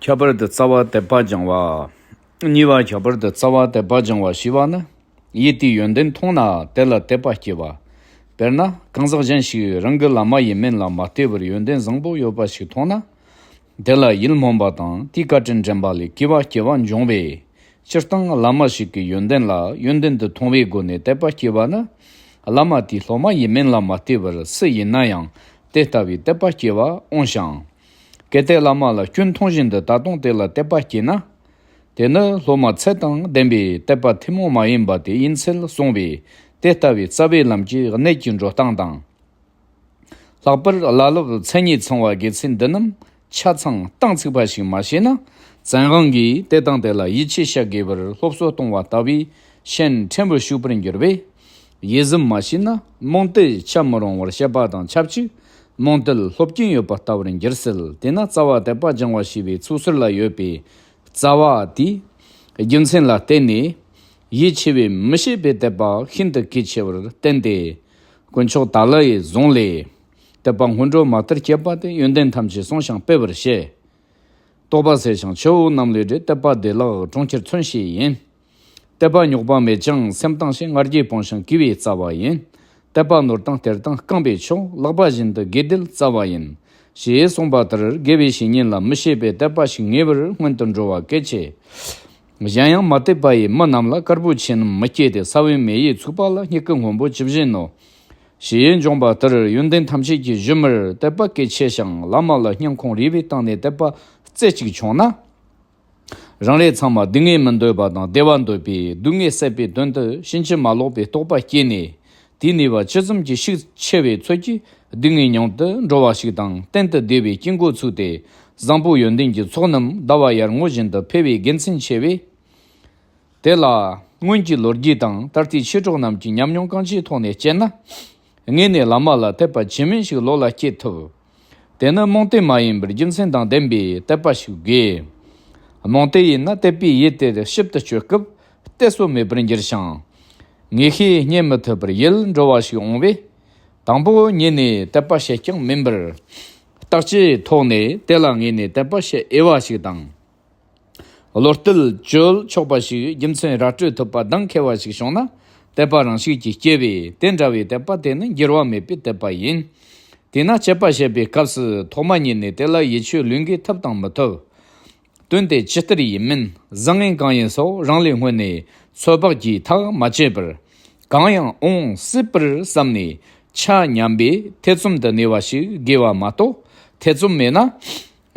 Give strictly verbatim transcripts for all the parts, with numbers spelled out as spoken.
ཁྱད་པར་དུ་རྩ་བ་དད་པ་སྦྱང་བ། གཉིས་པ་ཁྱད་པར་དུ་རྩ་བ་དད་པ་སྦྱང་བ་ཞེས་པ་ནི། ཡིད་དེའི་ཡོན་ཏན་མཐོང་ན་དེ་ལ་དད་པ་སྐྱེ་བ། དཔེར་ན་གང་ཟག་གཞན་ཞིག་རང་གི་བླ་མ་ཡི་མིང་ལ་མ་བལྟས་པར་ཡོན་ཏན་བཟང་པོ་ཡོད་པ་ཞིག་མཐོང་ན། དེ་ལ་ཡིད་སྨོན་པ་དང་དེའི་བཀའ་དྲིན་དྲན་པ་ལས་དགེ་བ་སྐྱེ་བ་འབྱུང་བས། སྤྱིར་བཏང་བླ་མ་ཞིག་གི་ཡོན་ཏན་ལ་ཡོན་ཏན་དུ་མཐོང་བའི་སྒོ་ནས་དད་པ་སྐྱེ་བ་ནི། བླ་མ་དེའི་སློབ་མ་ཡི་མིང་ལ་མ་བལྟས་པར་སུ་ཡིན་ན་ཡང་དེ་ལྟ་བུའི་དད་པ་སྐྱེ་བ་འོང་ཞིང་། གལ་ཏེ་བླ་མ་ལ་སྐྱོན་མཐོང་བཞིན་དུ་ད་དུང་དེ་ལ་དད་པ་སྐྱེས་ན། དེ་ནི་སློབ་མ་ཚད་དང་ལྡན་པའི་དད་པ་ཐུན་མོང་མ་ཡིན་པ་དེ་ཡིན་ཚུལ་གསུངས་པས། དེ་ལྟ་བུའི་རྩ་བའི་ལམ་གྱི་གནད་ཀྱི་འགྲོ་སྟངས་དང་། ལྷག་པར་བླ་སློབ་མཚན་ཉིད་ཚང་བ་དགེ་ཚུལ་འདི་རྣམས་ཆ་ཚང་གཏིང་ཚུགས་པ་ཞིག་མ་བྱས་ན། བཙན་དབང་གིས་དེ་དང་དེ་ལ་ཡིད་ཆེས་བྱ་དགོས་པར་སློབ་གསོ་གཏོང་བ་ལྟ་བུའི་ཞེན་ཕྲན་བུ་ཞུགས་པར་འགྱུར་བས། ཡིད་གཟུམ་མ་བྱས་ན་རྨོངས་དད་བྱ་མི་རུང་བར་བཤད་པ་དང་ཆབས་ཅིག་རྨོངས་དད་སློབ་སྐྱོན་ཡོད་པ་ལྟ་བུར་འགྱུར་སྲིད། དེས་ན་རྩ་བ་དད་པ་སྦྱང་བ་ཞེས་པའི་ཚིག་ཟུར་ལ་ཡོད་པའི་རྩ་བ་དེའི་རྒྱུ་མཚན་ལ་བརྟེན་ནས། ཡིད་ཆེས་པའི་མི་བྱེད་པའི་དད་པ་ཤིན་ཏུ་གལ་ཆེ་བར་བསྟན་ཏེ། དཀོན་མཆོག་ཏཱ་ལ་ཡི་གཟུངས་ལས། དད་པ་སྔོན་འགྲོ་མ་ལྟར་བསྐྱེད་པ་དེ་ཡོན་ཏན་ཐམས་ཅད་བསྲུང་ཞིང་སྤེལ་བར་བྱེད། རྟོགས་པ་གསལ་ཞིང་ཆུ་བོ་རྣམས་ལས་འདྲེས། དད་པ་བདེ་བླག་གྲོང་ཁྱེར་མཚོན་བྱེད་ཡིན། དད་པ་རྙོག་པ་མེད་ཅིང་སེམས་དྭངས་ཤིང་ང་རྒྱལ་སྤོང་ཞིང་གུས་པའི་རྩ་བ་ཡིན། དད་པ་ནོར་དང་གཏེར་དང་རྐང་པའི་མཆོག་ལག་པ་བཞིན་དུ་དགེ་སྡུད་རྩ་བ་ཡིན། ཞེས་གསུངས་པ་ལྟར་དགེ་བའི་བཤེས་གཉེན་ལ་མི་བྱེད་པའི་དད་པ་ཞིག་ངེས་པར་སྔོན་དུ་འགྲོ་བ་གལ་ཆེ། གཞན་ཡང་མ་དད་པ་ཡི་མི་རྣམས་ལ་དཀར་པོ་ཆེ་རྣམས་མི་སྐྱེ་སྟེ། ས་བོན་མེ་ཡིས་ཚུགས་པ་ལ་སྙིགས་ཀྱི་སྔོན་པོ་ཇི་བཞིན་ནོ། ཞེས་འབྱུང་བ་ལྟར་ཡོན་ཏན་ཐམས་ཅད་ཀྱི་གཞི་མར་དད་པ་གལ་ཆེ་ཞིང་། བླ་མ་ལ་སྙིང་ཁོང་རུས་པའི་གཏིང་ནས་དད་པ་རྩེ་གཅིག་བྱུང་ན། རང་རེ་ཚང་མ་སྡུག་བསྔལ་མི་འདོད་པ་དང་བདེ་བ་འདོད་པས། སྡུག་བསྔལ་སེལ་བའི་དོན་དུ་ཕྱིན་ཅི་མ་ལོག་པའི་རྟོགས་པ་སྐྱེས་ནས། དེའི་ནུས་པ་ཇི་ཙམ་གྱིས་ཤུགས་ཆེ་བའི་ཚོད་ཀྱིས་སྡུག་བསྔལ་མྱོང་དུ་འགྲོ་བ་ཞིག་དང་གཏན་དུ་བདེ་བའི་དཀྱིལ་འཁོར་ཚུགས་ཏེ། བཟང་པོ་ཡོན་ཏན་གྱི་ཚོགས་རྣམས་ཟླ་བ་ཡར་ངོ་བཞིན་དུ་འཕེལ་བའི་དགེ་མཚན་ཆེ་བས། དེ་ལ་སྔོན་གྱི་ལོ་རྒྱུས་དང་ད་ལྟའི་མཆེད་གྲོགས་རྣམས་ཀྱི་ཉམས་མྱོང་གང་ཅིའི་ཐོག་ནས་དཔྱད་ན། དངོས་ནས་བླ་མ་ལ་དད་པ་ཇི་སྙེད་ཞིག་བློ་ལ་སྐྱེ་ཐུབ། དེ་ནི་རྨོངས་དད་མ་ཡིན་པར་རྒྱུ་མཚན་དང་ལྡན་པའི་དད་པ་ཞིག་དགོས། རྨོངས་དད་ཡིན་ན་དད་པའི་ཡིད་དེར་ཞིབ་ཏུ་དཔྱོད་སྐབས་གཏད་སོ་མེད་པར་འགྱུར་ཞིང་། ངེས་ཤེས་རྙེད་མི་ཐུབ་པར་ཡལ་འགྲོ་བ་ཞིག་འོང་བས། དང་པོ་ཉིད་ནས་དད་པ་བྱེད་རྐྱང་མིན་པར། བརྟག་དཔྱད་ཐོག་ནས་དེ་ལ་ངེས་ནས་དད་པ་བྱེད་འོས་པ་ཞིག་དང་། བློ་གཏད་བཅོལ་ཆོག་པ་ཞིག་རྒྱུ་མཚན་ར་སྤྲོད་ཐུབ་པ་གདེང་འཁེལ་བ་ཞིག་བྱུང་ན། དད་པ་རང་ཤུགས་ཀྱིས་སྐྱེ་བས། དེ་འདྲ་བའི་དད་པ་དེ་ནི་འགྱུར་བ་མེད་པའི་དད་པ་ཡིན། དེས་ན་དཔྱད་པ་བྱེད་པའི་སྐབས་སུ་ཐོག་མ་ཉིད་ནས་དེ་ལ་ཡིད་ཆེས་ལུས་འགེལ་ཐུབ་དང་མི་ཐུབ། དོན་དེ་ཇི་ལྟར་ཡིན་མིན་བཟང་ངན་གང་ཡིན་སོགས་རང་ལས་སྔོན་ནས་ཚོད་དཔག་གིས་ཐག་མ་བཅད་པར། གང་ཡང་འོང་སྲིད་པར་བསམ་ནས་ཆ་མཉམ་པས་ཐེ་ཚོམ་དུ་གནས་པ་ཞིག་དགོས་པ་མ་གཏོགས། ཐེ་ཚོམ་མེད་ན།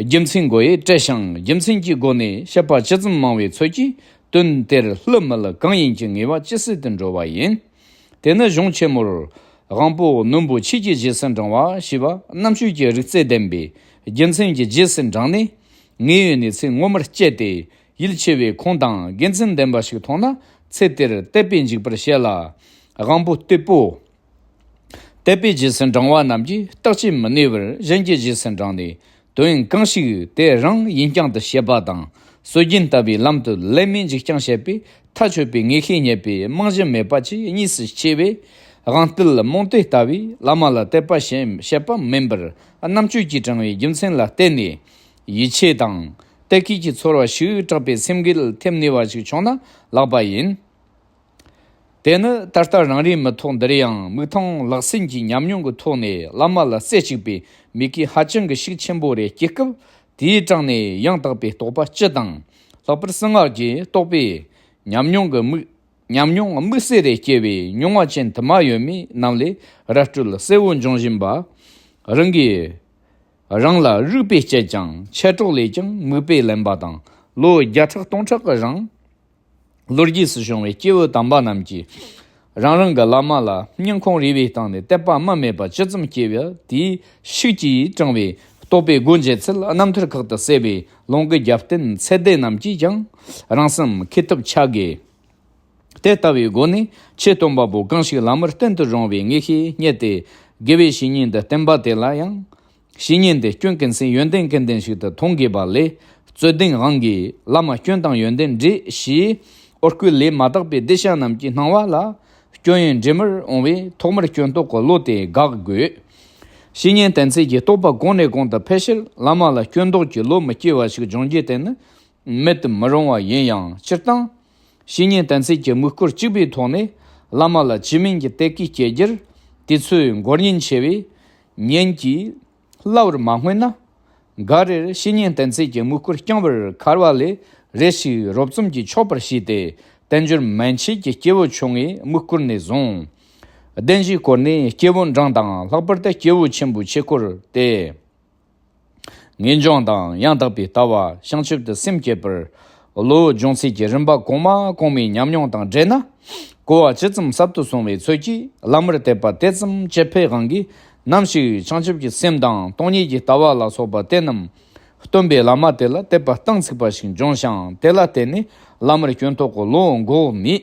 རྒྱུ་མཚན་མགོ་ཡིས་བྲེད་ཞིང་རྒྱུ་མཚན་གྱི་སྒོ་ནས་བཤད་པ་ཇི་ཙམ་མང་བའི་ཚོད་ཀྱིས་དོན་དེར་བསླུ་མི་བསླུ་གང་ཡིན་གྱི་ངེས་པ་ཇི་སྲིད་དུ་འགྲོ་བ་ཡིན། དེ་ནི་གཞུང་ཆེན་མོར། དབང་པོ་རྣོན་པོ་ཆོས་ཀྱི་རྗེས་སུ་འབྲང་བ་ཞེས་པ་རྣམ་དཔྱོད་ཀྱི་རིག་རྩལ་ལྡན་པས་རྒྱུ་མཚན་གྱི་རྗེས་སུ་འབྲངས་ནས། དངོས་ཡོད་གནས་ཚུལ་ངོ་མར་བཅད་དེ་ཡིད་ཆེས་པའི་ཁུངས་དང་དགེ་མཚན་ལྡན་པ་ཞིག་མཐོང་ན། ཚེ་དེར་དད་པས་འཇུག་པར་བྱེད་ལ། དབང་པོ་རྟུལ་པོ། དད་པའི་རྗེས་སུ་འབྲང་བ་རྣམས་ཀྱིས་བརྟག་དཔྱད་མི་ནུས་པར་གཞན་གྱི་རྗེས་སུ་འབྲངས་ནས། དོན་གང་ཞིག་དེ་རང་ཡིན་རྐྱང་དུ་བྱེད་པ་དང་། སྲོལ་རྒྱུན་ལྟ་བུའི་ལམ་དུ་ལན་མེད་འཇུག་རྐྱང་བྱེད་པས་མཐའ་ཆོད་པའི་ངེས་ཤེས་རྙེད་པའི་རྨང་གཞི་མེད་པ་བཅས་གཉིས་སུ་ཕྱེ་བས། དབང་རྟུལ་རྨོངས་དད་ལྟ་བུས་བླ་མ་ལ་དད་པ་བྱེད་བྱེད་པ་མིན་པར་རྣམ་དཔྱོད་ཀྱིས་དྲངས་པའི་རྒྱུ་མཚན་ལ་བརྟེན་ནས། ཡིད་ཆེས་དང་གཏད་བརྒལ་གྱི་ཚོར་བ་ཞིག་དྲག་པའི་སེམས་འགུལ་ཐེབས་ནུས་པ་ཞིག་བྱུང་ན་ལགས་པ་ཡིན། དེ་ནི་ད་ལྟ་རང་རེའི་མི་ཐོག་འདིར་ཡང་མིག་མཐོང་ལག་ཟིན་གྱི་ཉམས་མྱོང་གི་ཐོག་ནས་བླ་མ་ལ་རྩེ་གཅིག་པའི་མོས་གུས་ཧ་ཅང་གི་ཤུགས་ཆེན་པོ་རེ་སྐྱེ་སྐབས། དེའི་དྲུང་ནས་ཡང་དག་པའི་རྟོགས་པ་སྤྱི་དང་། ལྷག་པར་གསང་སྔགས་ཀྱི་རྟོགས་པའི་ཉམས་མྱོང་གི་དམིགས། ཉམས་མྱོང་དམིགས་བསལ་རེ་སྐྱེ་བའི་མྱོང་བ་ཅན་དུ་མ་ཡོད་མེད་རྣམས་ལས་ར་སྤྲོད་གསལ་བོ་འབྱུང་བཞིན་པ། རང་གིས་རང་ལ་རིག་པས་དཔྱད་ཀྱང་མཆེད་གྲོགས་ལས་ཀྱང་མིག་དཔེ་ལེན་པ་དང་། ལོ་བརྒྱ་ཕྲག་སྟོང་ཕྲག་གི་རིང་ལོ་རྒྱུས་སུ་བྱུང་བའི་སྐྱེས་བུ་དམ་པ་རྣམས་ཀྱིས་རང་རང་གི་བླ་མ་ལ་སྙིང་ཁོང་རུས་པའི་གཏིང་ནས་དད་པ་དམའ་མེད་པ་ཇི་ཙམ་སྐྱེ་བ་དེའི་ཤུགས་ཀྱིས་དྲངས་པའི་རྟོགས་པའི་སྒོ་འབྱེད་ཚུལ་རྣམ་ཐར་ཁག་ཏུ་གསལ་བའི་ལུང་གི་རྒྱབ་རྟེན་ཚད་ལྡན་རྣམས་ཀྱིས་ཀྱང་རང་སེམས་མཁས་ཐུབ་ཆ་དགོས། དེ་ལྟ་བུའི་སྒོ་ནས་ཆོས་སྟོན་པ་པོ་གང་ཞིག་བླ་མར་བརྟན་དུ་རུང་བའི་ངེས་ཤེས་རྙེད་དེ་དགེ་བའི་བཤེས་གཉེན་དུ་བསྟེན་པ་དེ་ལ་ཡང་། བཤེས་གཉེན་དེ་སྐྱོན་ཀུན་ཟད་ཡོན་ཏན་ཀུན་ལྡན་ཞིག་ཏུ་མཐོང་དགོས་པ་ལས། རྩོད་ལྡན་དབང་གིས་བླ་མ་སྐྱོན་དང་ཡོན་ཏན་འདྲེས་ཞེས་འོ་སྐོལ་ལས་མ་དག་པའི་སྡིག་བྱ་རྣམས་ཀྱིས་སྣང་བ་ལ་སྐྱོན་ཡོན་འདྲེས་མར་འོང་བས་ཐོག་མར་སྐྱོན་རྟོག་གི་བློ་དེ་དགག་དགོས། བཤེས་གཉེན་བསྟེན་ཚད་ཀྱི་རྟོགས་པ་གོང་ནས་གོང་དུ་འཕེལ་ཕྱིར། བླ་མ་ལ་སྐྱོན་འདོགས་ཀྱི་བློ་མི་སྐྱེ་བ་ཞིག་འབྱུང་རྒྱུ་དེ་ནི་མེད་དུ་མི་རུང་བ་ཡིན་ཡང་། སྤྱིར་བཏང་བཤེས་གཉེན་བསྟེན་ཚད་ཀྱི་དམིགས་སྐོར་གཅིག་པའི་ཐོག་ནས་བླ་མ་ལ་བཅོས་མིན་གྱི་དད་གུས་སྐྱེ་རྒྱུར། དུས་ཚོད་འགོར་ཉེན་ཆེ་བས་ཉིན་གྱིས་སླ་བར་མ་མངོན་ན། འགའ་རེར་བཤེས་གཉེན་བསྟེན་ཚད་ཀྱི་དམིགས་སྐོར་རྐྱང་བར་འཁར་བ་ལས། རེ་ཞིག་རོབ་ཙམ་གྱིས་ཆོག་པར་བྱས་ཏེ། བསྟེན་འགྱུར་མན་ཆད་ཀྱི་སྐྱེ་བོ་ཆུང་ངུའི་དམིགས་སྐོར་ནས་བཟུང་། བདེན་བཞིའི་སྐོར་ནས་སྐྱེས་བུ་འབྲིང་དང་། ལྷག་པར་དུ་སྐྱེས་བུ་ཆེན་པོའི་ཆོས་སྐོར་ཏེ། ངེས་འབྱུང་དང་ཡང་དག་པའི་ལྟ་བ། བྱང་ཆུབ་ཏུ་སེམས་བསྐྱེད་པར་བློ་སྦྱོང་ཚུལ་གྱི་རིམ་པ་གོང་མ་གོང་མའི་ཉམས་མྱོང་དང་འབྲེལ་ན། གོ་བ་ཇི་ཙམ་ཟབ་ཏུ་སོང་བའི་ཚོད་ཀྱིས། བླ་མར་དད་པ་དེ་ཙམ་ཇེ་འཕེལ་དབང་གིས། ནམ་ཞིག་བྱང་ཆུབ་ཀྱི་སེམས་དང་སྟོང་ཉིད་ཀྱི་ལྟ་བ་ལ་སོགས་པ་དེ་རྣམས་སྟོན་པའི་བླ་མ་དེ་ལ་དད་པ་གཏིང་ཚུགས་པ་ཞིག་འབྱུང་ཞིང་། དེ་ལ་བརྟེན་ནས་བླ་མར་སྐྱོན་རྟོག་གི་བློ་འགོག་མེད།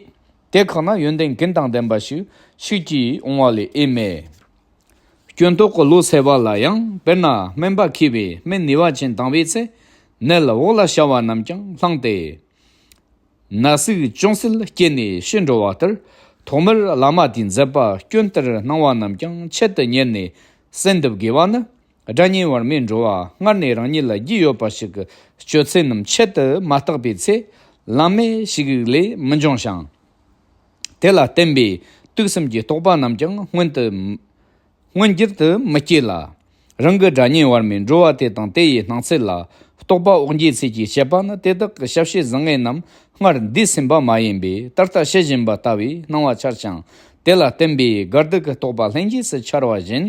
དེ་ཁེགས་ན་ཡོན་ཏན་ཀུན་དང་ལྡན་པ་ཞིག་ཤུགས་ཀྱིས་འོང་བ་ལས་ཨེ་མེད། སྐྱོན་རྟོག་གི་བློ་སེལ་བ་ལ་ཡང་། དཔེར་ན་སྨན་པ་མཁས་པས་སྨན་ནུས་པ་ཅན་དང་བའི་ཚེ། ནད་འོག་ལ་བྱ་བ་རྣམས་ཀྱང་བསླངས་ཏེ། ན་ཟུག་ཅུང་ཟད་སྐྱེས་ནས་ཤི་འགྲོ་བ་ལྟར། ཐོག་མར་བླ་མ་དེའི་མཛད་པ་སྐྱོན་ལྟར་སྣང་བ་རྣམས་ཀྱང་ཆེད་དུ་གཉེར་ནས་གསན་འདུག་དགོས་པ་ནི། སྒྲ་སྙན་བར་མའི་འགྲོ་བ་སྔར་ནས་རང་ཉིད་ལ་རྒྱུས་ཡོད་པ་ཞིག་གི་སྤྱོད་ཚུལ་རྣམས་ཆེད་དུ་མ་བརྟགས་པའི་ཚེ། བླ་མེད་ཞིག་ལས་མི་འབྱུང་ཞིང་། དེ་ལ་བརྟེན་པའི་དུག་གསུམ་གྱི་རྟོག་པ་རྣམས་ཀྱང་མངོན་དུ། མངོན་གྱུར་དུ་མི་སྐྱེ་ལ། རང་གི་སྒྲ་སྙན་བར་མའི་འགྲོ་བ་དེ་དང་དེ་ཡི་སྣང་ཚུལ་ལ་རྟོག་པ་འོག་འགྱེལ་ཚུལ་གྱི་དཔྱད་པ་ནི། དེ་དག་གི་ཞབས་ཕྱི་བཟང་ངན་རྣམས་སྔར་འདས་ཟིན་པ་མ་ཡིན་པས། ད་ལྟ་བྱེད་བཞིན་པ་ལྟ་བུའི་སྣང་བ་འཆར་ཞིང་། དེ་ལ་བརྟེན་པའི་དགའ་སྡུག་གི་རྟོག་པ་ལྷན་སྐྱེས་སུ་འཆར་བ་བཞིན།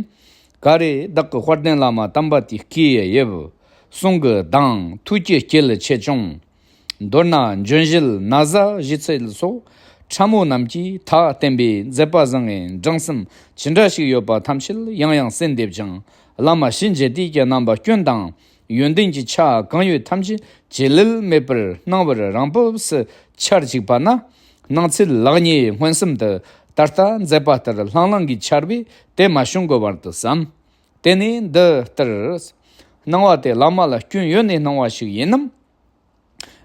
ག་རེ་བདག་གི་དཔལ་ལྡན་བླ་མ་དམ་པ་དེའི་སྐུའི་དབྱིབས། གསུང་གི་གདངས། ཐུགས་ཀྱི་སྐྱེ་ལ་ཆེ་ཆུང་། མདོར་ན་འབྱོན་བཞེད་ན་བཟའ་བཞེས་ཚུལ་སོགས་ཕྲ་མོ་རྣམས་ཀྱིས་ཐ་བརྟེན་པའི་མཛད་པ་བཟང་ངན་འབྲིང་གསུམ་ཇི་འདྲ་ཞིག་ཡོད་པ་ཐམས་ཅད་ཡང་ཡང་གསན་འདེབས་ཀྱང་། བླ་མ་ཞི་འཇིག་རྟེན་གྱི་རྣམ་པ་སྐྱོན་དང་ཡོན་ཏན་གྱི་ཆ་གང་ཡོད་ཐམས་ཅད་བཅད་ལེན་མེད་པར་སྣང་བར་རང་བབས་སུ་འཆར་བཅུག་པ་ན། སྣང་ཚུལ་ལེགས་ཉེས་མངོན་སུམ་དུ་ད་ལྟ་མཛད་པ་ལྟར་ལྷང་ལྷང་གིས་འཆར་བས་དེ་མ་བྱུང་གི་བར་དུ་བསམ། དེ་ནས་འདི་ལྟར་སྣང་བ་དེ་བླ་མ་ལ་སྐྱོན་ཡོད་ནས་སྣང་བ་ཞིག་ཡིན་ནམ།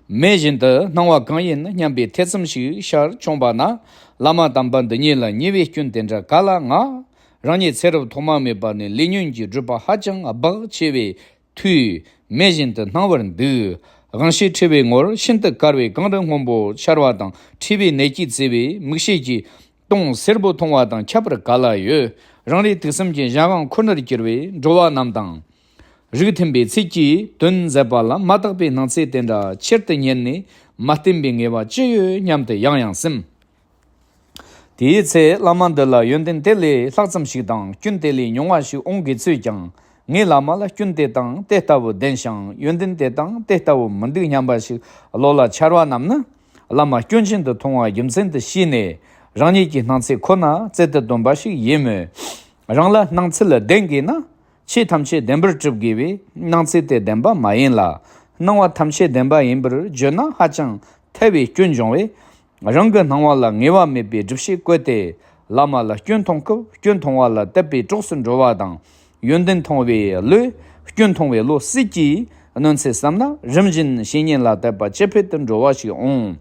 མེད་བཞིན་དུ་སྣང་བ་གང་ཡིན་སྙམ་པའི་ཐེ་ཚོམ་ཞིག་ཤར་བྱུང་བ་ན། བླ་མ་དམ་པ་འདི་ཉིད་ལ་ཉེས་པའི་སྐྱོན་དེ་འདྲ་ག་ལ་ང་། རང་ཉིད་ཚེ་རབས་ཐོག་མ་མེད་པ་ནས་ལས་ཉོན་གྱི་སྒྲིབ་པ་ཧ་ཅང་རྦད་ཆེ་བས་འཐུས་མེད་བཞིན་དུ་སྣང་བར་འདུག། དབང་ཤེས་འཁྲུལ་བའི་ངོར་ཤིན་ཏུ་དཀར་བའི་གངས་རི་སྔོན་པོ་འཆར་བ་དང་། འཁྲུལ་པའི་ནད་ཀྱིས་གཙེས་པའི་མིག་ཤེས་ཀྱིས་དོང་སེར་པོ་མཐོང་བ་དང་ཁྱད་པར་ག་ལ་ཡོད། རང་རེའི་དུག་གསུམ་གྱི་གཞན་དབང་ཁོ་ནར་གྱུར་པའི་འགྲོ་བ་རྣམས་དང་། རིགས་མཐུན་པའི་ཚིག་གིས་དོན་མཛད་པ་ལ་མ་དག་པའི་སྣང་ཚུལ་དེ་འདྲ་ཆེད་དུ་གཉེར་ནས་མ་བསྟེན་པའི་ངེས་པ་ཅི་ཡོད་སྙམ་དུ་ཡང་ཡང་སེམས། དེའི་ཚེ་བླ་མ་འདི་ལ་ཡོན་ཏན་དེ་ལས་ལྷག་ཙམ་ཞིག་དང་སྐྱོན་དེ་ལས་ཉུང་བ་ཞིག་འོང་དགོས་ཚུལ་ཀྱང་། ངས་བླ་མ་ལ་སྐྱོན་དེ་དང་དེ་ལྟ་བུ་ལྡན་ཞིང་ཡོན་ཏན་དེ་དང་དེ་ལྟ་བུ་མི་འདུག་སྙམ་པ་ཞིག་བློ་ལ་འཆར་བ་རྣམས་ནི། བླ་མ་སྐྱོན་ཅན་དུ་མཐོང་བ་རྒྱུ་མཚན་དུ་བྱས་ནས། རང་ཉིད་ཀྱི་སྣང་ཚུལ་ཁོ་ན་རྩལ་དུ་བཏོན་པ་ཞིག་ཡིན་མོད། རང་ལ་སྣང་ཚུལ་ལྡན་དགོས་ན། ཆོས་ཐམས་ཅད་བདེན་པར་གྲུབ་དགོས་པས་སྣང་ཚུལ་དེ་བདེན་པ་མ་ཡིན་ལ། སྣང་བ་ཐམས་ཅད་བདེན་པ་ཡིན་པར་བརྗོད་ན་ཧ་ཅང་ཐལ་བའི་སྐྱོན་འབྱུང་བས། རང་གི་སྣང་བ་ལ་ངེས་པ་མེད་པའི་སྒྲུབ་བྱེད་བཀོད་དེ། བླ་མ་ལ་སྐྱོན་མཐོང་སྐབས་སྐྱོན་མཐོང་བ་ལ་དད་པའི་གྲོགས་སུ་འགྲོ་བ་དང་། ཡོན་ཏན་མཐོང་བའི་བློས་སྐྱོན་མཐོང་བའི་བློ་སྲིད་ཀྱིས་གནོན་ཚུལ་བསམ་ན། རིམ་བཞིན་བཤེས་གཉེན་ལ་དད་པ་ཇེ་འཕེལ་དུ་འགྲོ་བ་ཞིག་འོང་།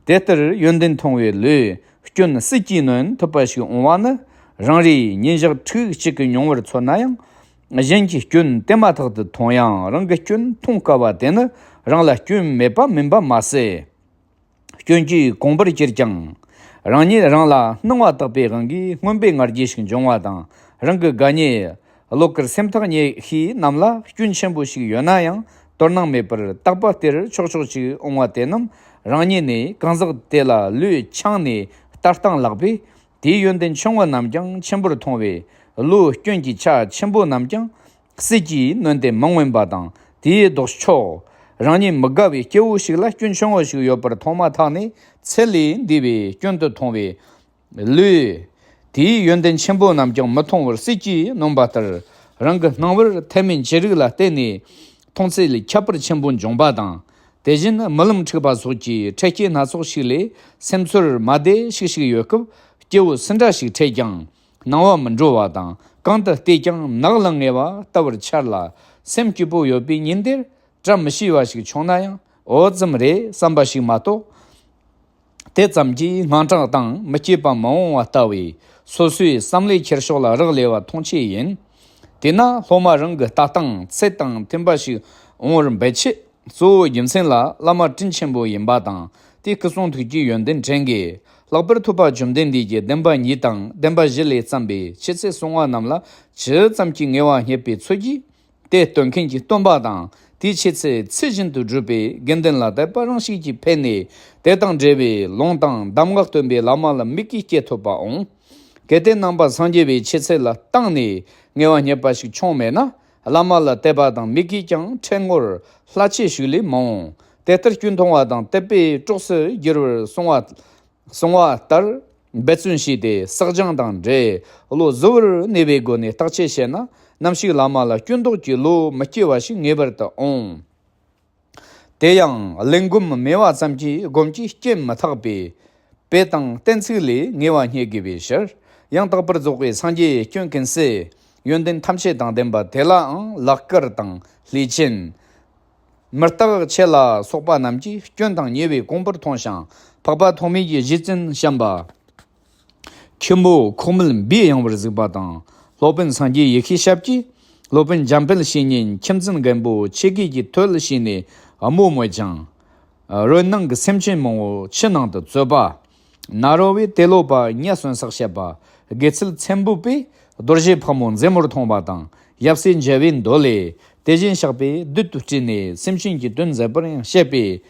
དེ་ལྟར་ཡོན་ཏན་མཐོང་བའི་བློས་སྐྱོན་སྲིད་ཀྱིས་གནོན་ཐུབ་པ་ཞིག་འོང་བ་ནི། རང་རེའི་ཉིན་ཞག་ཕྲུགས་གཅིག་གི་མྱོང་བར་མཚོན་ན་ཡང་། གཞན་གྱི་སྐྱོན་དེ་མ་ཐག་ཏུ་མཐོང་ཡང་རང་གི་སྐྱོན་མཐོང་དཀའ་བ་དེ་ནི། རང་ལ་སྐྱོན་མེད་པ་མིན་པ་མ་ཟད། སྐྱོན་གྱིས་གོང་བུར་གྱུར་ཀྱང་། རང་ཉིད་རང་ལ་སྣང་བ་དག་པའི་དབང་གིས་མངོན་པའི་ང་རྒྱལ་ཞིག་འབྱུང་བ་དང་། རང་གི་དགའ་ཉེ་བློ་དཀར་སེམས་ཐག་ཉེ་ཤོས་རྣམས་ལ་སྐྱོན་ཆེན་པོ་ཞིག་ཡོད་ན་ཡང་དོ་སྣང་མེད་པར་དག་པ་སྟེར་ཆོག་ཆོག་ཅིག་འོང་བ་དེ་རྣམས། རང་ཉིད་ནས་གང་ཟག་དེ་ལ་བློས་འཆང་ནས་ལྟ་སྟངས་ལགས་པས། དེའི་ཡོན་ཏན་ཆུང་ངུ་རྣམས་ཀྱང་ཆེན་པོར་མཐོང་བས། བློའི་སྐྱོན་གྱི་ཆ་ཆེན་པོ་རྣམས་ཀྱང་སྲིད་ཀྱིས་གནོན་ཏེ་མི་མངོན་པ་དང་། དེའི་ལྡོག་ཕྱོགས། རང་ཉིད་མི་དགའ་བའི་སྐྱེ་བོ་ཞིག་ལ་སྐྱོན་ཆུང་ངུ་ཞིག་ཡོད་པར་མཐོང་མ་ཐག་ནས་ཚེ་ལས་འདས་པའི་སྐྱོན་དུ་མཐོང་བས། བློས། དེའི་ཡོན་ཏན་ཆེན་པོ་རྣམས་ཀྱང་མི་མཐོང་བར་སྲིད་ཀྱིས་གནོན་པ་ལྟར། རང་གི་སྣང་བར་ཐེག་དམན་ཅི་རིགས་ལ་བརྟེན་ནས་མཐོང་ཚུལ་ཁྱད་པར་ཆེན་པོ་འབྱུང་བ་དང་། དེ་བཞིན་རྨི་ལམ་འཁྲིག་པ་སོགས་ཀྱི་འཕྲལ་སྐྱེས་སྣ་ཚོགས་ཤིག་ལས་སེམས་ཚོར་མ་བདེ་ཞིག་ཞིག་ཡོད་སྐབས་སྐྱེ་བོ་སུ་འདྲ་ཞིག་འཕྲད་ཀྱང་སྣང་བ་མི་འགྲོ་བ་དང་། གང་དུ་བལྟས་ཀྱང་ནག་ལང་ངེ་བ་ལྟ་བུར་འཆར་ལ། སེམས་སྐྱིད་པོ་ཡོད་པའི་ཉིན་དེར་བཀྲ་མི་ཤིས་པ་ཞིག་བྱུང་ན་ཡང་འོ་ཙམ་རེད་བསམ་པ་ཞིག་མ་གཏོགས། དེ་ཙམ་གྱིས་དངངས་སྐྲག་དང་མི་སྐྱིད་པ་མི་འོང་བ་ལྟ་བུའི་སོ་སོའི་བསམ་བློའི་འཁྱེར་ཕྱོགས་ལ་རག་ལས་པ་མཐོང་ཆེས་ཡིན། དེས་ན་སློབ་མ་རང་གི་ལྟ་སྟངས་ཚད་དང་མཐུན་པ་ཞིག་འོང་བར་འབད་ཆེད། གཙོ་བོའི་རྒྱུ་མཚན་ལ་བླ་མ་དྲིན་ཆེན་པོ་ཡིན་པ་དང་། དེའི་སྐུ་གསུང་ཐུགས་ཀྱི་ཡོན་ཏན་དྲན་དགོས། ལྷག་པར་ཐུབ་པ་བཅོམ་ལྡན་འདས་ཀྱིས་བདེན་པ་གཉིས་དང་བདེན་པ་བཞི་ལས་བརྩམས་པའི་ཆོས་ཚུལ་གསུང་བ་རྣམས་ལ་ཇི་ཙམ་གྱིས་ངེས་པ་རྙེད་པའི་ཚུལ་གྱིས། དེ་སྟོན་མཁན་གྱི་སྟོན་པ་དང་དེའི་ཆོས་ཚུལ་ཚུལ་བཞིན་དུ་བསྒྲུབས་པའི་དགེ་འདུན་ལ་དད་པ་རང་བཞིན་གྱིས་འཕེལ་ནས། དེ་དང་འབྲེལ་བའི་ལུང་དང་གདམས་ངག་སྟོན་པའི་བླ་མ་ལ་མོས་གུས་སྐྱེ་ཐུབ་པའོ། གལ་ཏེ་ནང་པ་སངས་རྒྱས་པའི་ཆོས་ཚུལ་ལ་བཏང་ནས་ངེས་པ་རྙེད་པ་ཞིག་བྱུང་མེད་ན། བླ་མ་ལ་དད་པ་དང་མོས་གུས་ཀྱང་ཕྲན་ངོར་ལྷ་ཆོས་ཤིག་ལས་མི་འོང་། དེ་ལྟར་སྐྱོན་མཐོང་བ་དང་དད་པས་གྲོགས་སུ་འགྱུར་བར་གསུངས་པ། གསུངས་པ་ལྟར་འབད་བརྩོན་བྱས་ཏེ་བསགས་སྦྱང་དང་འབྲེལ། བློ་གཟུ་བོར་གནས་པའི་སྒོ་ནས་བརྟག་དཔྱད་བྱས་ན། ནམ་ཞིག་བླ་མ་ལ་སྐྱོན་འདོགས་ཀྱི་བློ་མི་སྐྱེ་བ་ཞིག་ངེས་པར་དུ་འོང་། དེ་ཡང་གླེན་སྒོམ་མེད་པ་ཙམ་གྱིས་སྒོམ་གྱི་སྐྱོན་མི་ཐག་པས། དཔེ་དང་གཏན་ཚིགས་ལས་ངེས་པ་རྙེད་དགོས་པའི་ཕྱིར། ཡང་དག་པར་རྫོགས་པའི་སངས་རྒྱས་སྐྱོན་ཀུན་ཟད། ཡོན་ཏན་ཐམས་ཅད་དང་ལྡན་པ་དེ་ལའང་ལག་དཀར་དང་ལྷས་བྱིན། མི་རྟག་ཁྱི་ལ་སོགས་པ་རྣམས་ཀྱིས་སྐྱོན་དང་ཉེས་པའི་གོང་བུར་མཐོང་ཞིང་། འཕགས་པ་ཐོགས་མེད་ཀྱི་རྗེ་བཙུན་བྱམས་པ། ཁྱི་མོ་ཁོག་མིད་འབུས་གཡེང་བར་གཟིགས་པ་དང་། སློབ་དཔོན་སངས་རྒྱས་ཡེ་ཤེས་ཞབས་ཀྱིས། སློབ་དཔོན་འཇམ་དཔལ་བཤེས་གཉེན་ཁྱིམ་འཛིན་རྒན་པོ་ཆེ་གེ་གི་ཐོད་བྱས་ནས་དམོད་མོ་ཅིང་། རོལ་ནང་གི་སེམས་ཅན་མང་པོ་ཆུ་ནང་དུ་བཙོས་པ། ནཱ་རོ་པས་ཏེ་ལོ་པ་ཉ་གསོན་བསགས་བྱས་པ། དགེ་ཚུལ་ཚེམ་བུ་པས་རྡོ་རྗེ་ཕག་མོ་མཛེ་མོར་མཐོང་བ་དང་། ཡབ་སྲས་མཇལ་བའི་མདོ་ལས། དེ་བཞིན་གཤེགས་པས་བདུད་དུ་སྤྲུལ་ནས་སེམས་ཅན་གྱི་དོན་མཛད་པར་ཡང་བཤད་པས།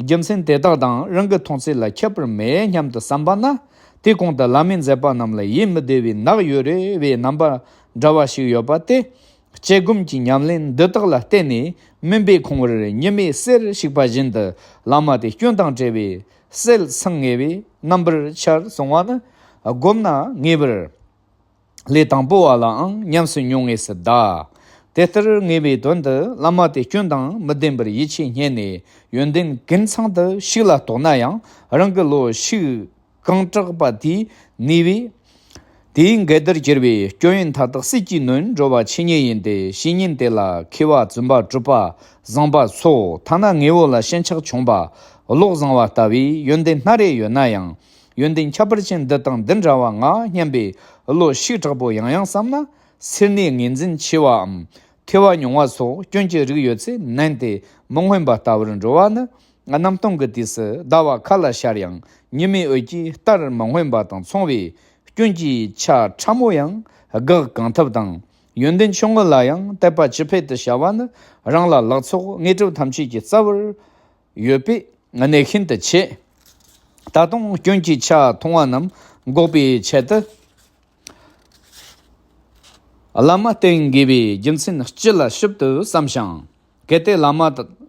རྒྱུ་མཚན་དེ་དག་དང་རང་གི་མཐོང་ཚུལ་ལ་ཁྱད་པར་མེད་སྙམ་དུ་བསམ་པ་ན། དེའི་གོང་དུ་བླ་མས་མཛད་པ་རྣམས་ལ་ཡིད་མི་བདེ་བའི་ནག་ཡོད་རེ་བའི་རྣམ་པ་འདྲ་བ་ཞིག་ཡོད་པ་སྟེ། དཔྱད་སྒོམ་གྱི་ཉམས་ལེན་འདི་དག་ལ་བརྟེན་ནས་མུན་པས་ཁེངས་པར་ཉི་མའི་གསེར་ཞིག་པ་བཞིན་དུ་བླ་མ་དེ་སྐྱོན་དང་བྲལ་བའི་གསལ་སེང་ངེ་བའི་རྣམ་པར་འཆར་གསུང་བ་ནི། སྒོམ་ན་ངེས་པར་ལས་དང་པོ་བ་ལའང་ཉམས་སུ་མྱོང་ངེས་སུ་གདའ། དེ་ལྟར་ངེས་པའི་དོན་དུ་བླ་མ་དེ་སྐྱོན་དང་མི་ལྡན་པར་ཡིད་ཆེས་རྙེད་ནས་ཡོན་ཏན་ཀུན་ཚང་དུ་ཤུགས་ལ་རྟོགས་ན་ཡང་། རང་གི་བློ་ཤུགས་གང་དྲག་པ་དེས་ནུས་པས། དེས་འགལ་ཟླར་གྱུར་པའི་སྐྱོན་ཡོན་མཐའ་དག་སྲིད་ཀྱིས་ནོན་འགྲོ་བ་ཆོས་ཉིད་ཡིན་ཏེ། བཤེས་གཉེན་དེ་ལ་མཁས་པ་བཙུན་པ་གྲུབ་པ་བཟང་པ་སོགས་ཐ་ན་ངེས་པོ་ལ་ཞེན་ཆགས་ཆུང་བ། བློ་བཟང་བ་ལྟ་བུའི་ཡོན་ཏན་སྣ་རེ་ཡོད་ན་ཡང་། ཡོན་ཏན་ཁྱད་པར་ཅན་འདི་དང་འདི་འདྲ་བ་ང་སྙམ་པའི་བློ་ཤུགས་དྲག་པོ་ཡང་ཡང་བསམ་ན། སེར་སྣའི་ངོས་འཛིན་ཆེ་བའམ་ཐོས་པ་ཉུང་བ་སོགས་སྐྱོན་གྱི་རིགས་ཡོད་ཚེ་ནན་ཏེ་མི་མངོན་པ་ལྟ་བུར་འགྲོ་བ་ནི། གནམ་སྟོང་གི་དུས་སུ་ཟླ་བ་ཁ་ལ་ཤར་ཡང་ཉི་མའི་འོད་ཀྱིས་ལྟར་མི་མངོན་པ་དང་མཚུངས་པའི་སྐྱོན་གྱི་ཆ་ཕྲ་མོ་ཡང་དགག་གང་ཐུབ་དང་། ཡོན་ཏན་ཆུང་ངུ་ལ་ཡང་དད་པ་ཇི་སྤེལ་དུ་བྱ་བ་ནི། རང་ལ་ལག་ཚོགས་དངོས་གྲུབ་ཐམས་ཅད་ཀྱི་རྩ་བར་ཡོད་པས་གནད་ཤིན་ཏུ་ཆེ། ད་དུང་སྐྱོན་གྱི་ཆ་མཐོང་བ་རྣམས་འགོག་པའི་ཆེད་དུ། བླ་མ་བསྟེན་དགོས་པའི་རྒྱུ་མཚན་སྤྱི་ལ་ཞིབ་ཏུ་བསམ་ཞིང་། གལ་ཏེ་བླ་མ་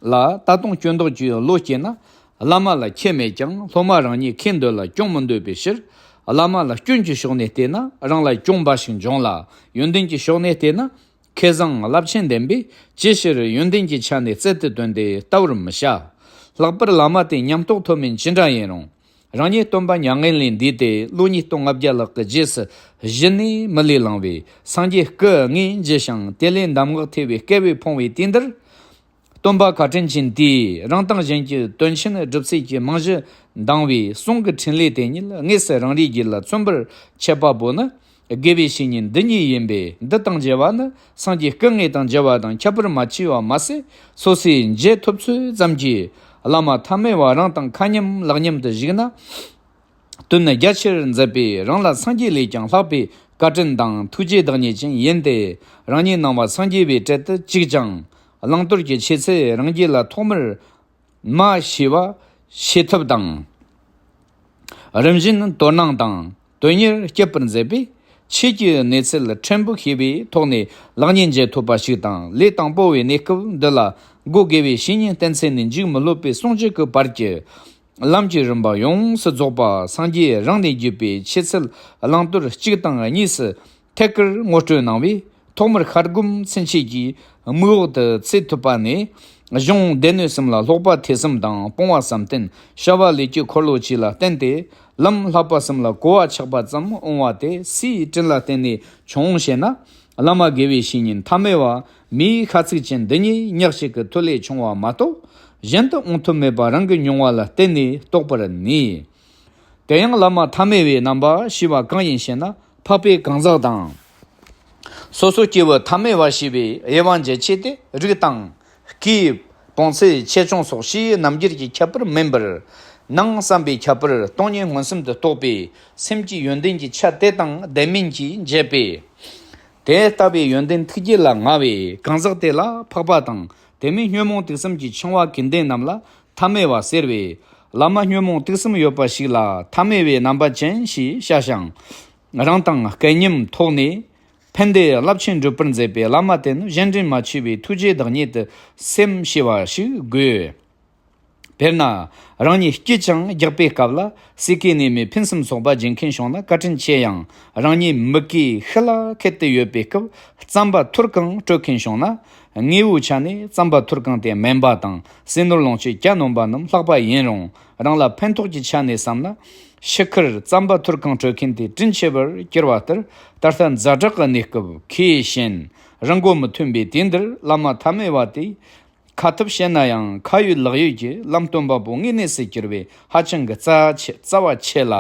ལ་ད་དུང་སྐྱོན་འདོགས་ཀྱི་བློ་སྐྱེས་ན། བླ་མ་ལ་ཁྱད་མེད་ཀྱང་སློབ་མ་རང་ཉིད་ཁེ་འདོད་ལ་སྐྱོན་མི་འདོད་པའི་ཕྱིར། བླ་མ་ལ་སྐྱོན་གྱི་ཕྱོགས་ནས་བལྟས་ན་རང་ལ་གྱོང་འབའ་ཞིག་འབྱུང་ལ། ཡོན་ཏན་གྱི་ཕྱོགས་ནས་བལྟས་ན། ཁེ་བཟང་རླབས་ཆེན་ལྡན་པས་ཅིའི་ཕྱིར་ཡོན་ཏན་གྱི་ཆ་ནས་རྩལ་དུ་བཏོན་ཏེ་ལྟ་བར་མི་བྱ། ལྷག་པར་བླ་མ་དེ་ཉམས་རྟོགས་མཐོ་དམན་ཅི་འདྲ་ཡིན་རུང་། རང་ཉིད་སྟོན་པ་མྱ་ངན་ལས་འདས་ཏེ་ལོ་ཉིས་སྟོང་ལྔ་བརྒྱ་ལྷག་གི་རྗེས་སུ་གཞི་ནས་མི་ལུས་བླངས་པའི་སངས་རྒྱས་སྐུ་དངོས་མཇལ་ཞིང་དེ་ལས་གདམས་ངག་ཐོས་པའི་སྐལ་བས་ཕོངས་པའི་དུས་འདིར། སྟོན་པ་བཀའ་དྲིན་ཅན་དེས་རང་དང་གཞན་གྱི་དོན་ཆེན་སྒྲུབ་ཚུལ་གྱི་རྨང་གཞི་འདིང་བའི་གསུང་གི་འཕྲིན་ལས་དེ་ཉིད་དངོས་སུ་རང་རེའི་རྒྱུད་ལ་མཚོན་པར་བྱེད་པ་པོ་ནི། དགེ་བའི་བཤེས་གཉེན་འདི་ཉིད་ཡིན་པས། འདི་དང་མཇལ་བ་ནི་སངས་རྒྱས་སྐུ་དངོས་དང་མཇལ་བ་དང་ཁྱད་པར་མ་མཆིས་པ་མ་ཟད། སོ་སོས་མཇལ་ཐུབ་ཚོད་ཙམ་གྱིས་བླ་མ་ཐ་མལ་བ་རང་དང་མཁའ་མཉམ་ལག་མཉམ་དུ་བཞུགས་ན། དོན་རྒྱ་ཆེར་མཛད་པས་རང་ལ་སངས་རྒྱས་ལས་ཀྱང་ལྷག་པའི་བཀའ་དྲིན་དང་ཐུགས་རྗེ་བདག་ཉིད་ཅན་ཡིན་ཏེ། རང་ཉིད་ནང་པ་སངས་རྒྱས་པའི་གྲལ་དུ་བཅུག་ཅིང་། བླང་དོར་གྱི་ཆོས་ཚུལ་རང་རྒྱུད་ལ་ཐོག་མར་མ་ཤེས་པ་ཤེས་ཐབས་དང་། རིམ་བཞིན་དོ་སྣང་དང་དོན་གཉེར་སྐྱེད་པར་མཛད་པས། ཆོས་ཀྱི་གནས་ཚུལ་ཕྲན་བུ་ཤེས་པའི་ཐོག་ནས་ལེགས་ཉེས་འབྱེད་ཐུབ་པ་ཞིག་དང་། ལས་དང་པོ་བའི་གནས་སྐབས་འདི་ལ་སྒོ་དགེ་བའི་བཤེས་གཉེན་བསྟེན་ཚད་ནས་མཇུག་མི་སློབ་པའི་ཟུང་འཇུག་གི་བར་གྱི་ལམ་གྱི་རིམ་པ་ཡོངས་སུ་རྫོགས་པ་སངས་རྒྱས་རང་ནས་བརྒྱུད་པའི་ཆོས་ཚུལ་བླང་དོར་གཅིག་དང་གཉིས་སུ་ཐད་ཀར་ངོ་སྤྲོད་གནང་བས། ཐོག་མར་ཤར་སྒོམ་ཚུན་ཆད་ཀྱི་མིག་འོག་ཏུ་ཚུད་ཐུབ་པ་ནས། གཞུང་སྡེ་སྣོད་གསུམ་ལ་ཀློག་པ་ཐོས་བསམ་དང་སྤོང་བ་བསམ་གཏན། བྱ་བ་ལས་ཀྱི་འཁོར་ལོ་བཅས་ལ་བརྟེན་ཏེ། ལམ་བསླབ་པ་གསུམ་ལ་གོ་བ་ཆགས་པ་ཙམ་འོང་བ་དེ་སའི་དྲིན་ལ་བརྟེན་ནས་བྱུང་ཞེ་ན། བླ་མ་དགེ་བའི་བཤེས་གཉེན་ཐ་མལ་བ་མིའི་ཤ་ཚུགས་ཅན་འདི་ཉིད་ཉག་གཅིག་གི་མཐུ་ལས་བྱུང་བ་མ་གཏོགས། གཞན་དུ་འོང་ཐབས་མེད་པ་རང་གི་མྱོང་བ་ལ་བརྟེན་ནས་རྟོགས་པར་ནུས། དེ་ཡང་བླ་མ་ཐ་མལ་བའི་རྣམ་པ་ཞེས་པ་གང་ཡིན་ཞེ་ན། འཕགས་པའི་གང་ཟག་དང་། སོ་སོ་སྐྱེ་བོ་ཐ་མལ་བ་ཞེས་པའི་དབྱེ་བ་འབྱེད་ཆེད་དུ། རིགས་དང་། སྐྱེས། བོངས་ཚད། ཆེ་ཆུང་སོགས་ཕྱིའི་རྣམ་འགྱུར་གྱི་ཁྱད་པར་མིན་པར། ནང་བསམ་པའི་ཁྱད་པར་སྟོང་ཉིད་མངོན་སུམ་དུ་རྟོགས་པའི་སེམས་ཀྱི་ཡོན་ཏན་གྱི་ཆ་དེ་དང་ལྡན་མིན་གྱིས་འབྱེད་པས། དེ་ལྟ་བུའི་ཡོན་ཏན་ཐུགས་རྒྱུད་ལ་མངའ་བས། གང་ཟག་དེ་ལ་འཕགས་པ་དང་། དེ་མིན་ཉོན་མོངས་དུག་གསུམ་གྱི་འཆིང་བ་ཀུན་ལྡན་རྣམས་ལ་ཐ་མལ་བ་ཟེར་བས། བླ་མ་ཉོན་མོངས་དུག་གསུམ་ཡོད་པ་ཞིག་ལ་ཐ་མལ་བའི་རྣམ་པ་ཅན་ཞེས་བྱ་ཞིང་། རང་དང་སྐལ་མཉམ་ཐོག་ནས། ཕན་བདེ་རླབས་ཆེན་སྒྲུབ་པར་མཛད་པའི་བླ་མ་དེ་ནི་གཞན་འདྲེན་མ་མཆིས་པའི་ཐུགས་རྗེའི་བདག་ཉིད་དུ་སེམས་ཞེས་པ་ཞིག་དགོས། དཔེར་ན། རང་ཉིད་སྐྱིད་ཅིང་རྒྱགས་པའི་སྐབས་ལ། སྲས་སྐྱེས་ནས་མི་ཕུན་སུམ་ཚོགས་པ་སྦྱིན་མཁན་བྱུང་ན་བཀའ་དྲིན་ཆེ་ཡང་། རང་ཉིད་མི་དགེའི་ཤུལ་ལ་ཁད་དུ་ཡོད་པའི་སྐབས་རྩམ་པ་ཐུར་གང་སྤྲོད་མཁན་བྱུང་ན། དངོས་པོའི་ཆ་ནས་རྩམ་པ་ཐུར་གང་དེ་དམན་པ་དང་ཟས་ནོར་ལོངས་སྤྱོད་གྱ་ནོམ་པ་རྣམས་ལྷག་པ་ཡིན་རུང་། རང་ལ་ཕན་ཐོགས་ཀྱི་ཆ་ནས་བསམ་ན། ཤི་ཁར་རྩམ་པ་ཐུར་གང་སྤྲོད་མཁན་དེ་དྲིན་ཆེ་བར་གྱུར་བ་ལྟར། ད་ལྟ་ཛ་དྲག་གི་གནས་སྐབས་ཁོས་བཞིན་རང་མགོ་མི་ཐོན་པའི་དུས་འདིར། བླ་མ་ཐ་མལ་བ་དེས་ཁ་ཐུབ་བྱས་ན་ཡང་། ཁ་ཡོད་ལག་ཡོད་ཀྱི་ལམ་སྟོན་པ་པོ་དངོས་གནས་སུ་གྱུར་བས་ཧ་ཅང་གི་རྩ་ཆེ། རྩ་བ་ཆེ་ལ་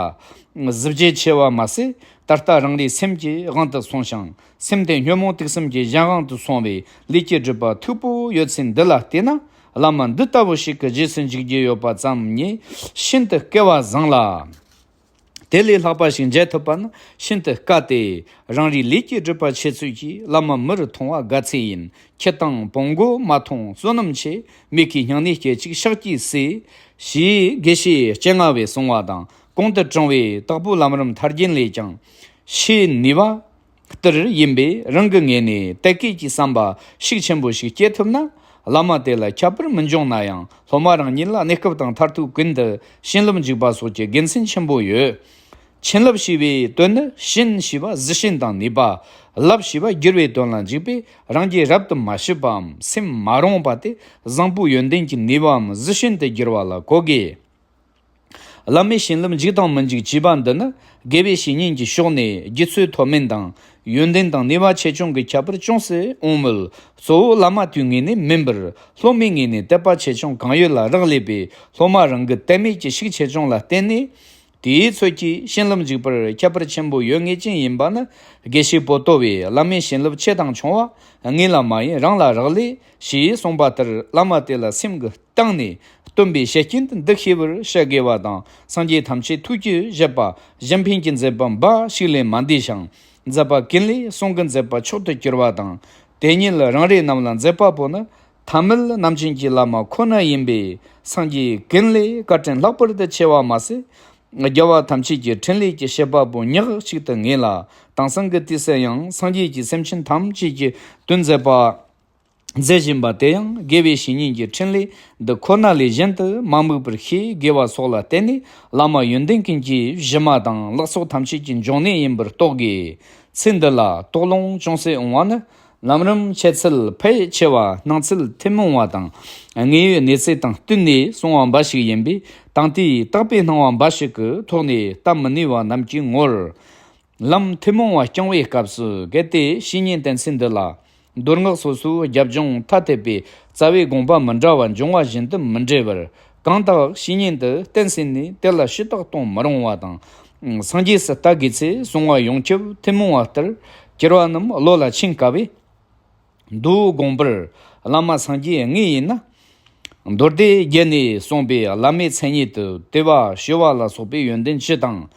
གཟི་བརྗིད་ཆེ་བ་མ་ཟད། ད་ལྟ་རང་རེའི་སེམས་ཀྱི་དབང་དུ་སོང་ཞིང་། སེམས་དེ་ཉོན་མོངས་དུག་གསུམ་གྱི་གཞན་དབང་དུ་སོང་བའི་ལས་ཀྱི་སྒྲིབ་པ་མཐུག་པོ་ཡོད་ཚད་འདི་ལ་བལྟས་ན། བླ་མ་འདི་ལྟ་བུ་ཞིག་གི་རྗེས་སུ་འཇུག་རྒྱུ་ཡོད་པ་ཙམ་ཉིད་ཤིན་ཏུ་སྐལ་བ་བཟང་ལ། དེ་ལས་ལྷག་པ་ཞིག་མཇལ་ཐུབ་པ་ནི་ཤིན་ཏུ་དཀའ་སྟེ། རང་རེའི་ལས་ཀྱི་སྒྲིབ་པ་ཆེ་ཚུལ་གྱིས། བླ་མ་མི་རུ་མཐོང་བ་དགའ་ཚོད་ཡིན། ཁྱི་དང་བོང་གུ་མ་མཐོང་བསོད་ནམས་ཆེ། མིག་གིས་སྙིང་ནས་སྐད་ཅིག་ཕྱག་གིས་བསྲེ། ཞེས་དགེ་བཤེས་སྤྱན་སྔ་བས་གསུངས་པ་དང་། གོང་དུ་དྲངས་པའི་དྭགས་པོའི་ལམ་རིམ་ཐར་རྒྱན་ལས་ཀྱང་། ཕྱིའི་ནུས་པ་ལྟར་ཡིན་པས། རང་གི་ངོས་ནས་དད་གུས་ཀྱི་བསམ་པ་ཤུགས་ཆེན་པོ་ཞིག་སྐྱེ་ཐུབ་ན། བླ་མ་དེ་ལ་ཁྱད་པར་མི་འབྱུང་ན་ཡང་། སློབ་མ་རང་ཉིད་ལ་གནས་སྐབས་དང་མཐར་ཐུག་ཀུན་ཏུ་བྱིན་རླབས་འཇུག་པ་སོགས་ཀྱི་དགེ་མཚན་ཆེན་པོ་ཡོད། བྱིན་རླབས་ཞེས་པའི་དོན་ནི། བྱིན་ཞེས་པ་གཟི་བྱིན་དང་ནུས་པ། རླབས་ཞེས་པ་བསྒྱུར་བའི་དོན་ལ་འཇུག་པས། རང་རྒྱུད་རབ་ཏུ་མ་ཞི་བའམ་སེམས་མ་རུངས་པ་དེ་བཟང་པོའི་ཡོན་ཏན་གྱི་ནུས་པའམ་གཟི་བྱིན་དུ་བསྒྱུར་བ་ལ་གོ་དགོས། བླ་མའི་བྱིན་རླབས་འཇུག་དང་མི་འཇུག་ཅེས་པ་འདི་ནི། དགེ་བའི་བཤེས་གཉེན་གྱི་ཕྱོགས་ནས་རྒྱུད་ཚོད་མཐོ་དམན་དང་། ཡོན་ཏན་དང་ནུས་པ་ཆེ་ཆུང་གི་ཁྱད་པར་ཅུང་ཟད་འོང་མོད། གཙོ་བོ་བླ་མ་དེའི་ངོས་ནས་མིན་པར། སློབ་མའི་ངོས་ནས་དད་པ་ཆེ་ཆུང་གང་ཡོད་ལ་རག་ལས་པས། སློབ་མ་རང་གི་དད་མོས་ཀྱི་ཤུགས་ཆེ་ཆུང་ལ་བརྟེན་ནས། དེའི་ཚོད་ཀྱིས་བྱིན་རླབས་འཇུག་པར་ཁྱད་པར་ཆེན་པོ་ཡོད་ངེས་ཅན་ཡིན་པ་ནི། དགེ་བཤེས་པོ་ཏོ་བས་བླ་མའི་བྱིན་རླབས་ཆེ་དང་ཆུང་བ། དངོས་ལ་མ་ཡིན་རང་ལ་རག་ལས། ཞེས་གསུངས་པ་ལྟར། བླ་མ་དེ་ལ་སེམས་ཀྱི་གཏིང་ནས་སྟོན་པའི་ཞལ་རྐྱེན་དུ་འདི་ཤེས་པར་བྱ་དགོས་པ་དང་། སངས་རྒྱས་ཐམས་ཅད་ཐུགས་ཀྱི་བཞེད་པ་གཞན་ཕན་གྱི་མཛད་པ་འབའ་ཞིག་ལས་མ་འདས་ཤིང་། མཛད་པ་ཀུན་ལས་གསུང་གི་མཛད་པ་མཆོག་ཏུ་གྱུར་པ་དང་། དེ་ཉིད་རང་རེ་རྣམས་ལ་མཛད་པ་པོ་ནི། ཐ་མལ་རྣམ་ཅན་གྱི་བླ་མ་ཁོ་ན་ཡིན་པས། སངས་རྒྱས་ཀུན་ལས་བཀའ་དྲིན་ལྷག་པར་དུ་ཆེ་བ་མ་ཟད། རྒྱལ་བ་ཐམས་ཅད་ཀྱི་འཕྲིན་ལས་ཀྱི་བྱེད་པ་པོ་ཉག་གཅིག་ཏུ་ངེས་ལ། དེང་སང་གི་དུས་སུ་ཡང་སངས་རྒྱས་ཀྱིས་སེམས་ཅན་ཐམས་ཅད་ཀྱི་དོན་མཛད་པ། མཛད་བཞིན་པ་དེ་ཡང་དགེ་བའི་བཤེས་གཉེན་གྱི་འཕྲིན་ལས་འདི་ཁོ་ན་ལས་གཞན་དུ་མ་དམིགས་པར་ཤེས་དགོས་པ་སོགས་ལ་བརྟེན་ནས། བླ་མ་ཡོན་ཏན་ཀུན་གྱི་གཞི་མ་དང་། ལེགས་ཚོགས་ཐམས་ཅད་ཀྱི་འབྱུང་གནས་ཡིན་པར་རྟོགས་དགོས། ཚེ་འདི་ལ་དོགས་སློང་ཅུང་ཟད་འོང་བ་ནི། ལམ་རིམ་འཆད་ཚུལ་ཕལ་ཆེ་བ་སྣང་ཚུལ་ཐུན་མོང་བ་དང་། དངོས་ཡོད་གནས་ཚུལ་དང་བསྟུན་ནས་གསུངས་པ་འབའ་ཞིག་ཡིན་པས། དེང་དུས་བརྟག་པའི་སྣང་བ་འབའ་ཞིག་གི་ཐོག་ནས་བལྟ་མི་ནུས་པ་རྣམས་ཀྱི་ངོར། ལམ་ཐུན་མོང་བ་སྐྱོང་བའི་སྐབས་སུ། གལ་ཏེ་བཤེས་གཉེན་བསྟེན་ཚེ་འདི་ལ། མདོ་སྔགས་སོ་སོའི་རྒྱབ་ལྗོངས་ཐ་དད་པའི་རྩ་བའི་དགོངས་པ་མི་འདྲ་བ་འབྱུང་བ་བཞིན་དུ་མི་འབྲེལ་བར། གང་དག་བཤེས་གཉེན་དུ་བསྟེན་ཟིན་ནས་དེ་ལ་ཞུ་དག་གཏོང་མི་རུང་བ་དང་། སངས་རྒྱས་སུ་ལྟ་དགོས་ཚེ་གསུང་བ་ཡོངས་ཁྱབ་ཐུན་མོང་བ་ལྟར་གྱུར་པ་རྣམས་བློ་ལ་ཆིངས་དཀའ་བས། མདོའི་དགོངས་པར་བླ་མ་སངས་རྒྱས་དངོས་ཡིན་ན། མདོ་སྡེ་རྒྱན་ནས་གསུངས་པའི་བླ་མའི་མཚན་ཉིད་དུ་དད་པ་ཞུ་བ་ལ་སོགས་པའི་ཡོན་ཏན་བཅུ་དང་།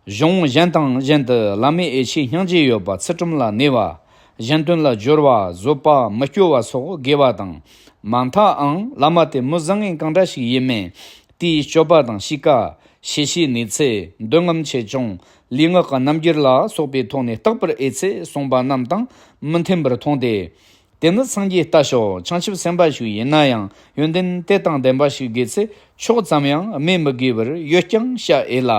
གཞུང་གཞན་དང་གཞན་དུ་བླ་མའི་ཡིད་ཆེས་སྙིང་རྗེ་ཡོད་པ། ཚུལ་ཁྲིམས་ལ་གནས་པ། གཞན་དོན་ལ་སྦྱོར་བ། བཟོད་པ། མི་སྐྱོ་བ་སོགས་དགོས་པ་དང་། མ་མཐའང་བླ་མ་དེ་མི་བཟང་ངན་གང་འདྲ་ཞིག་ཡིན་མིན། དེའི་སྤྱོད་པ་དང་གཤིས་ཀ། ཤེས་བྱའི་གནས་ཚད། འདོད་རྔམ་ཆེ་ཆུང་། ལུས་ངག་གི་རྣམ་འགྱུར་ལ་སོགས་པའི་ཐོག་ནས་བརྟག་པར་འོས་ཚེ་གསུངས་པ་རྣམས་དང་མི་མཐུན་པར་མཐོང་སྟེ། དེ་ནི་སངས་རྒྱས་ལྟ་ཞོག་བྱང་ཆུབ་སེམས་དཔའ་ཞིག་ཡིན་ན་ཡང་ཡོན་ཏན་དེ་དང་ལྡན་པ་ཞིག་དགོས་ཚེ་ཕྱོགས་ཙམ་ཡང་སྨོས་མི་དགོས་པར་ཡོད་ཀྱང་བཤད་འོས་ལ།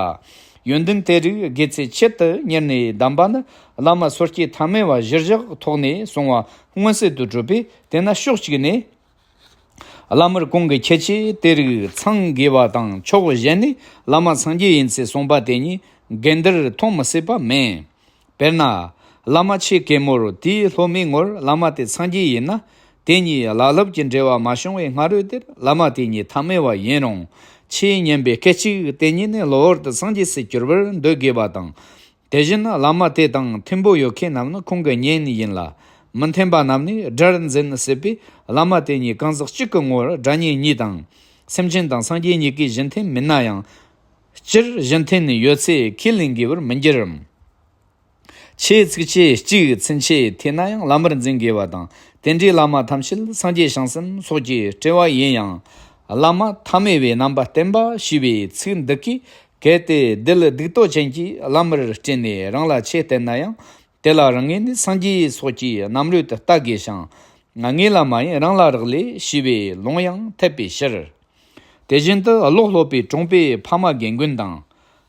ཡོན་ཏན་དེ་རིགས་དགོས་ཚད་ཆེད་དུ་གཉེར་ནས་གདམས་པ་ནི། བླ་མ་སོ་སྐྱེ་ཐ་མལ་བ་གཞིར་བཞག་ཐོག་ནས་གསུང་བ་མངོན་གསལ་དུ་གྲུབ་པས། དེས་ན་ཕྱོགས་གཅིག་ནས། བླ་མར་གོང་གི་ཁྱད་ཆོས་དེ་རིགས་ཚང་དགོས་པ་དང་། ཕྱོགས་གཞན་ནས་བླ་མ་སངས་རྒྱས་ཡིན་ཚུལ་གསུངས་པ་དེ་ཉིད་འགལ་འདུར་མཐོང་མི་སྲིད་པ་མིན། དཔེར་ན། བླ་མ་ཆེ་གེ་མོར་དེའི་སློབ་མའི་ངོར་བླ་མ་དེ་སངས་རྒྱས་ཡིན་ན། དེ་གཉིས་བླ་སློབ་ཀྱི་འབྲེལ་བ་མ་བྱུང་བའི་སྔ་རོལ་དེར་བླ་མ་དེ་གཉིས་ཐ་མལ་བ་ཡིན་རུང་། ཆེས་སྙན་པའི་སྐད་ཅིག་དེ་ཉིད་ནི་གློ་བུར་དུ་སངས་རྒྱས་སུ་གྱུར་པར་འདོད་དགོས་པ་དང་། དེ་བཞིན་བླ་མ་དེ་དང་མཐུན་པོ་ཡོད་མཁན་རྣམས་ནི་ཁོང་གི་གཉེན་ཡིན་ལ། མི་མཐུན་པ་རྣམས་ནི་དགྲར་འཛིན་སྲིད་པས། བླ་མ་དེ་གཉིས་གང་ཟག་གཅིག་གི་ངོར་དགྲ་གཉེན་གཉིས་དང་། སེམས་ཅན་དང་སངས་རྒྱས་གཉིས་ཀའི་གཞི་མཐུན་མིན་ན་ཡང་། སྤྱིར་གཞི་མཐུན་ཡོད་ཚེ་ཁས་ལེན་དགོས་པར་མི་འགྱུར་རམ། ཆོས་ཚིགས་བཅད་གཅིག་ཚུན་ཆད་ཐོས་ན་ཡང་བླ་མར་འཛིན་དགོས་པ་དང་། དེ་འདྲའི་བླ་མ་ཐམས་ཅད་སངས་རྒྱས་བྱང་སེམས་སོགས་ཀྱིས་སྤྲས་པ་ཡིན་ཡང་། བླ་མ་ཐ་མལ་པའི་རྣམ་པ་བསྟན་པ་ཞེས་པའི་ཚིག་འདི་གིས། གལ་ཏེ་དེ་ལ་སྡིག་ཏོ་ཅན་གྱིས་བླ་མར་སྤྲས་ནས་རང་ལ་ཆོས་བསྟན་ན་ཡང་། དེ་ལ་རང་ངོས་ནས་སངས་རྒྱས་སོགས་ཀྱི་རྣམ་རོལ་དུ་ལྟ་དགོས་ཤིང་། ངེས་ལ་མ་ཡིན་རང་ལ་རག་ལས་ཞེས་པའི་ལུང་ཡང་འཐད་པའི་ཕྱིར། དེ་བཞིན་དུ་ཀློག་སློབ་པའི་གྲོང་པའི་ཕ་མ་དགེ་རྒན་དང་།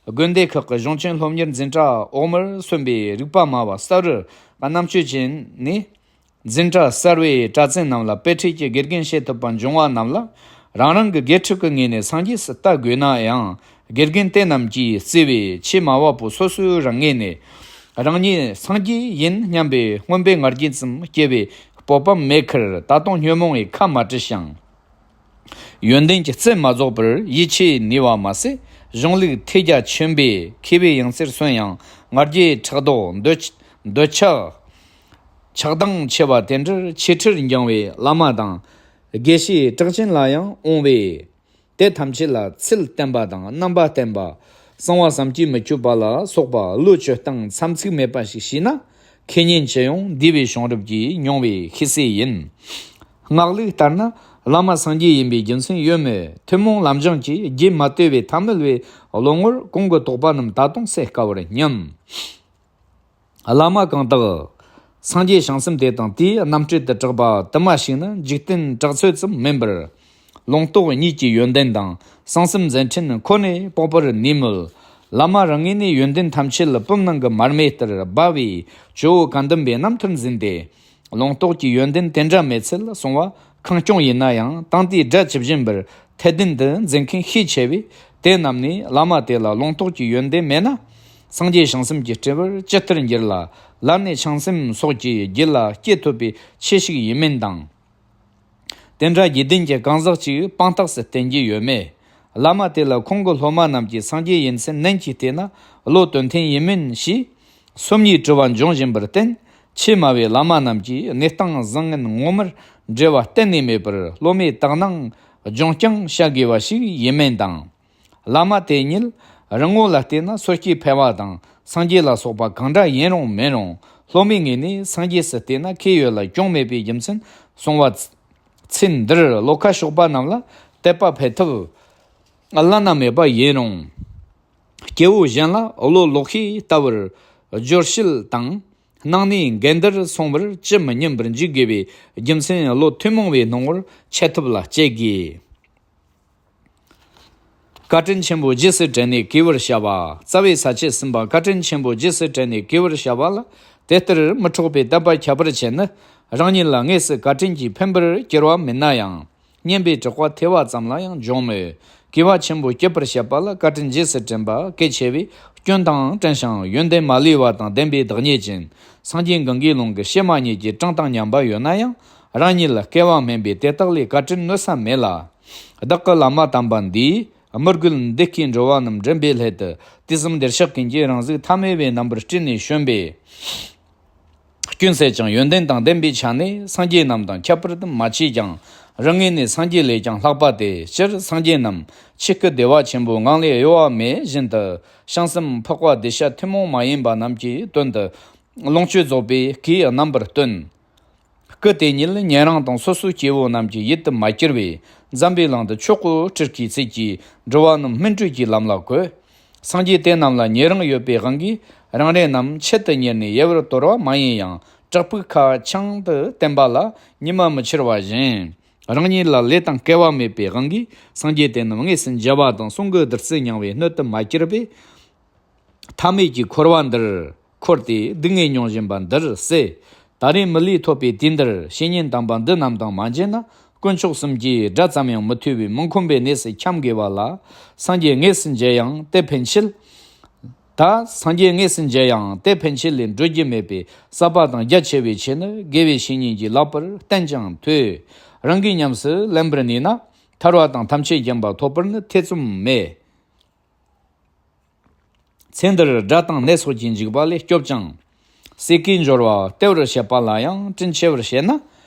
དགོན་སྡེ་ཁག་གི་གཞུང་ཆེན་སློབ་གཉེར་འཛིན་གྲྭ་འོག་མར་སོན་པའི་རིག་པ་སྨྲ་བ་གསར་བུར་རྣམ་དཔྱོད་ཅན་ནི། འཛིན་གྲྭ་གསར་བའི་གྲྭ་བཙུན་རྣམས་ལ་དཔེ་ཁྲིད་ཀྱི་དགེ་རྒན་བྱེད་ཐུབ་པ་འབྱུང་བ་རྣམས་ལ། རང་རང་གི་དགེ་ཕྲུག་གི་ངོས་ནས་སངས་རྒྱས་སུ་ལྟ་དགོས་ན་ཡང་། དགེ་རྒན་དེ་རྣམས་ཀྱིས་བརྩེ་བའི་ཆོས་སྨྲ་བ་པོ་སོ་སོའི་རང་ངོས་ནས། རང་ཉིད་སངས་རྒྱས་ཡིན་སྙམ་པའི་མངོན་པའི་ང་རྒྱལ་ཙམ་སྐྱེ་བའི་སྤོབས་པ་མེད་ཁར། ད་དུང་ཉོན་མོངས་པའི་ཁ་མ་བྲལ་ཞིང་། ཡོན་ཏན་གྱི་རྩལ་མ་རྫོགས་པར་ཡིད་ཆེས་ནུས་པ་མ་ཟད། གཞུང་ལུགས་ཐོས་རྒྱ་ཆེན་པོས་མཁས་པའི་ཡང་རྩེར་སོན་ཡང་། ང་རྒྱལ་ཕྲག་དོག་འདོད་འདོད་ཆགས་ཆགས་སྡང་ཆེ་བ་དེ་འདྲར་ཆེ་ཁྲིར་འགྱིང་བའི་བླ་མ་དང་། དགེ་བཤེས་གྲགས་ཅན་ལ་ཡང་དབང་བས། དེ་ཐམས་ཅད་ལ་ཚུལ་བསྟན་པ་དང་རྣམ་པ་བསྟན་པ། གསང་བ་བསམ་གྱིས་མི་ཁྱབ་པ་ལ་སོགས་པ་བློ་བཅོལ་སྟངས་མཚམས་ཚིགས་མེད་པ་ཞིག་ཤེས་ན། ཁེ་ཉེན་ཅི་ཡོང་འདས་པའི་བྱུང་རབས་ཀྱིས་མྱོང་བའི་ཤེས་གསལ་ཡིན། སྔགས་ལུགས་ལྟར་ན་བླ་མ་སངས་རྒྱས་ཡིན་པའི་རྒྱུ་མཚན་ཡོད་མོད། ཐུན་མོང་ལམ་སྦྱོང་གིས་རྒྱུད་མ་དོད་པའི་ཐ་མལ་པའི་བློ་ངོར་གོང་གི་དོགས་པ་རྣམས་ད་དུང་སེལ་དཀའ་བར་སྙམ། བླ་མ་གང་དག་སངས་རྒྱས་བྱང་སེམས་དེ་དང་དེའི་རྣམ་སྤྲུལ་དུ་གྲགས་པ་དུ་མ་ཞིག་ནི་འཇིག་རྟེན་གྲགས་ཚོད་ཙམ་མིན་པར། ལུང་རྟོགས་གཉིས་ཀྱི་ཡོན་ཏན་དང་གསང་གསུམ་མཛད་འཕྲིན་ཁོ་ནས་དཔོག་པར་ནུས་མོད། བླ་མ་རང་ངོས་ནས་ཡོན་ཏན་ཐམས་ཅད་ལ་བུམ་ནང་གི་མར་མེ་ལྟར་སྦ་བའི་ཇོ་བོ་བཀའ་གདམས་པའི་རྣམ་ཐར་འཛིན་ཏེ། ལུང་རྟོགས་ཀྱི་ཡོན་ཏན་དེ་འདྲ་མེད་ཚུལ་གསུང་བ་ཁེངས་སྐྱུང་ཡིན་ན་ཡང་། དེང་དུས་སྒྲ་ཇི་བཞིན་པར་འཐད་ལྡན་དུ་འཛིན་མཁན་ཤས་ཆེ་བས། དེ་རྣམས་ནས་བླ་མ་དེ་ལ་ལུང་རྟོགས་ཀྱི་ཡོན་ཏན་མེད་ན། སངས་རྒྱས་བྱང་སེམས་ཀྱི་སྤྲུལ་པར་ཇི་ལྟར་འགྱུར་ལ། ལར་ནས་བྱང་སེམས་སོགས་ཀྱི་རྒྱུད་ལ་སྐྱེ་ཐུབ་པའི་ཆོས་ཤིག་ཡིན་མིན་དང་། དེ་འདྲ་དགེ་ལྡན་གྱི་གང་ཟག་ཅིག་དཔང་རྟགས་སུ་བསྟེན་རྒྱུ་ཡོད་མེད། བླ་མ་དེ་ལ་ཁོང་གི་སློབ་མ་རྣམས་ཀྱིས་སངས་རྒྱས་ཡིན་ཚུལ་ནན་གྱིས་བལྟས་ན་བློ་དོན་མཐུན་ཡིན་མིན་ཞེས་སོམ་ཉིའི་དྲི་བ་འབྱུང་བཞིན་པར་བརྟེན། ཆོས་སྨྲ་བའི་བླ་མ་རྣམས་ཀྱིས་གནས་སྟངས་བཟང་ངན་ངོ་མར་འགྲེལ་བ་གཏན་ནས་མེད་པར་སློབ་མའི་དག་སྣང་ལྗོངས་རྐྱང་བྱ་དགོས་པ་ཞིག་ཡིན་མིན་དང་། བླ་མ་དེ་ཉིད་རང་ངོ་ལ་བལྟས་ན་སོ་སྐྱེ་ཕལ་བ་དང་སངས་རྒྱས་ལ་སོགས་པ་གང་འདྲ་ཡིན་རུང་མིན་རུང་། སློབ་མའི་ངོས་ནས་སངས་རྒྱས་སུ་བལྟས་ན་ཁེ་ཡོད་ལ་གྱོང་མེད་པའི་རྒྱུ་མཚན་གསུང་བ། ཚེ་འདིར་བློ་ཁ་ཕྱོགས་པ་རྣམས་ལ་དད་པ་འཕེལ་ཐབས་བླ་ན་མེད་པ་ཡིན་རུང་། སྐྱེ་བོ་གཞན་ལ་བློ་ལོག་ཤེས་ལྟ་བུར་སྦྱོར་བཤད་དང་སྣང་ནས་འགལ་ཟླར་སོང་བར་ཅི་མི་སྙམ་པར་འཇུག་དགོས་པའི་རྒྱུ་མཚན་བློ་ཐུན་མོང་བའི་སྣང་ངོར་འཆད་ཐབས་ལ་དཔྱད་དགོས། བཀའ་དྲིན་ཆེན་པོ་རྗེས་སུ་དྲན་ནས་གུས་པར་བྱ་བ། རྩ་བའི་ས་བཅད་གསུམ་པ་བཀའ་དྲིན་ཆེན་པོ་རྗེས་སུ་དྲན་ནས་གུས་པར་བྱ་བ་ལ། དེ་ལྟར་མི་འཕྲོགས་པའི་དད་པ་ཁྱད་པར་ཅན་ནི། རང་ཉིད་ལ་དངོས་སུ་བཀའ་དྲིན་གྱིས་ཕན་པར་གྱུར་པ་མིན་ན་ཡང་། སྙན་པའི་གྲགས་པ་ཐོས་པ་ཙམ་ལ་ཡང་འཇོག་མོད། གུས་པ་ཆེན་པོས་གུས་པར་བྱེད་པ་ལ་བཀའ་དྲིན་རྗེས་སུ་དྲན་པ་གལ་ཆེ་བས། སྐྱོན་དང་བྲལ་ཞིང་ཡོན་ཏན་མ་ལུས་པ་དང་ལྡན་པའི་བདག་ཉིད་ཅན། སངས་རྒྱས་གང་གི་ལུང་གི་བཤད་མ་ཉིད་ཀྱི་གྲངས་དང་མཉམ་པ་ཡོད་ན་ཡང་། རང་ཉིད་ལ་སྐལ་བ་སྨིན་པས་དེ་དག་ལས་བཀའ་དྲིན་ནོད་ས་མེད་ལ། བདག་གི་བླ་མ་དམ་པ་འདིས། དམུ་རྒོད་འདི་སྐྱེས་འགྲོ་བ་རྣམས་འདྲེན་པའི་སླད་དུ། དུས་གསུམ་བདེར་གཤེགས་ཀུན་གྱི་རང་གཟུགས་ཐ་མལ་པའི་རྣམ་པར་སྤྲུལ་ནས་བྱོན་པས། སྐྱོན་ཟད་ཅིང་ཡོན་ཏན་དང་ལྡན་པའི་ཆ་ནས་སངས་རྒྱས་རྣམས་དང་ཁྱད་པར་དུ་མ་མཆིས་ཀྱང་། རང་ངོས་ནས་སངས་རྒྱས་ལས་ཀྱང་ལྷག་པ་སྟེ། སྤྱིར་སངས་རྒྱས་རྣམས་ཆོས་སྐུ་བདེ་བ་ཆེན་པོའི་ངང་ལས་གཡོ་བ་མེད་བཞིན་དུ། བྱང་སེམས་འཕགས་པ་གདུལ་བྱ་ཐུན་མོང་མ་ཡིན་པ་རྣམས་ཀྱི་དོན་དུ། ལོངས་སྤྱོད་རྫོགས་པའི་སྐུའི་རྣམ་པར་སྟོན། སྐུ་དེ་ཉིད་ཉན་རང་དང་སོ་སོའི་སྐྱེ་བོ་རྣམས་ཀྱི་ཡིད་དུ་མ་གྱུར་བས། འཛམ་བུའི་གླིང་དུ་ཆོས་སྐུ་སྤྲུལ་སྐུའི་ཚུལ་གྱིས་འགྲོ་བ་རྣམས་སྨིན་གྲོལ་གྱི་ལམ་ལ་བཀོད། སངས་རྒྱས་དེ་རྣམས་ལ་ཉན་རང་ཡོད་པའི་དབང་གིས། རང་རེ་རྣམས་ཆེད་དུ་གཉེར་ནས་ཡལ་བར་དོར་བ་མ་ཡིན་ཡང་། བྲག་ཕུག་ཁ་འཆང་དུ་བསྟན་པ་ལ་ཉི་མ་མི་འཆར་བ་བཞིན། རང་ཉིད་ལ་ལས་དང་སྐལ་བ་མེད་པའི་དབང་གིས། སངས་རྒྱས་དེ་རྣམས་དངོས་སུ་མཇལ་བ་དང་གསུང་གི་བདུད་རྩི་མྱང་བའི་སྣོད་དུ་མ་གྱུར་པས། ཐ་མལ་གྱི་འཁོར་བ་འདིར་འཁོར་ཏེ་སྡུག་བསྔལ་མྱོང་བཞིན་པ་འདིར་སྲིད། ད་རེས་མི་ལུས་ཐོབ་པའི་དུས་འདིར་བཤེས་གཉེན་དམ་པ་འདི་རྣམས་དང་མ་མཇལ་ན། དཀོན་མཆོག་གསུམ་གྱི་སྒྲ་ཙམ་ཡང་མི་ཐོས་པའི་མི་ཁོམ་པའི་གནས་སུ་འཁྱམས་དགོས་པ་ལ། སངས་རྒྱས་དངོས་སུ་མཇལ་ཡང་དེ་ཕན་ཆད། ད་སངས་རྒྱས་དངོས་སུ་མཇལ་ཡང་དེ་ཕན་ཆད་ལས་འགྲོ་རྒྱུ་མེད་པས། ཟབ་པ་དང་རྒྱ་ཆེ་བའི་ཆོས་ནི་དགེ་བའི་བཤེས་གཉེན་གྱིས་ལེགས་པར་བསྟན་ཀྱང་ཐོས། རང་གིས་ཉམས་སུ་ལེན་པར་ནུས་ན། ཐར་པ་དང་ཐམས་ཅད་མཁྱེན་པ་ཐོབ་པར་ནི་ཐེ་ཚོམ་མེད། ཚེ་འདིར་དགྲ་དང་ནད་སོགས་ཀྱིས་འཇིགས་པ་ལས་སྐྱོབ་ཅིང་། སྲས་ཀྱི་འབྱོར་བ་སྟེར་བར་བྱེད་པ་ལ་ཡང་དྲིན་ཆེ་བར་བྱེད་ན།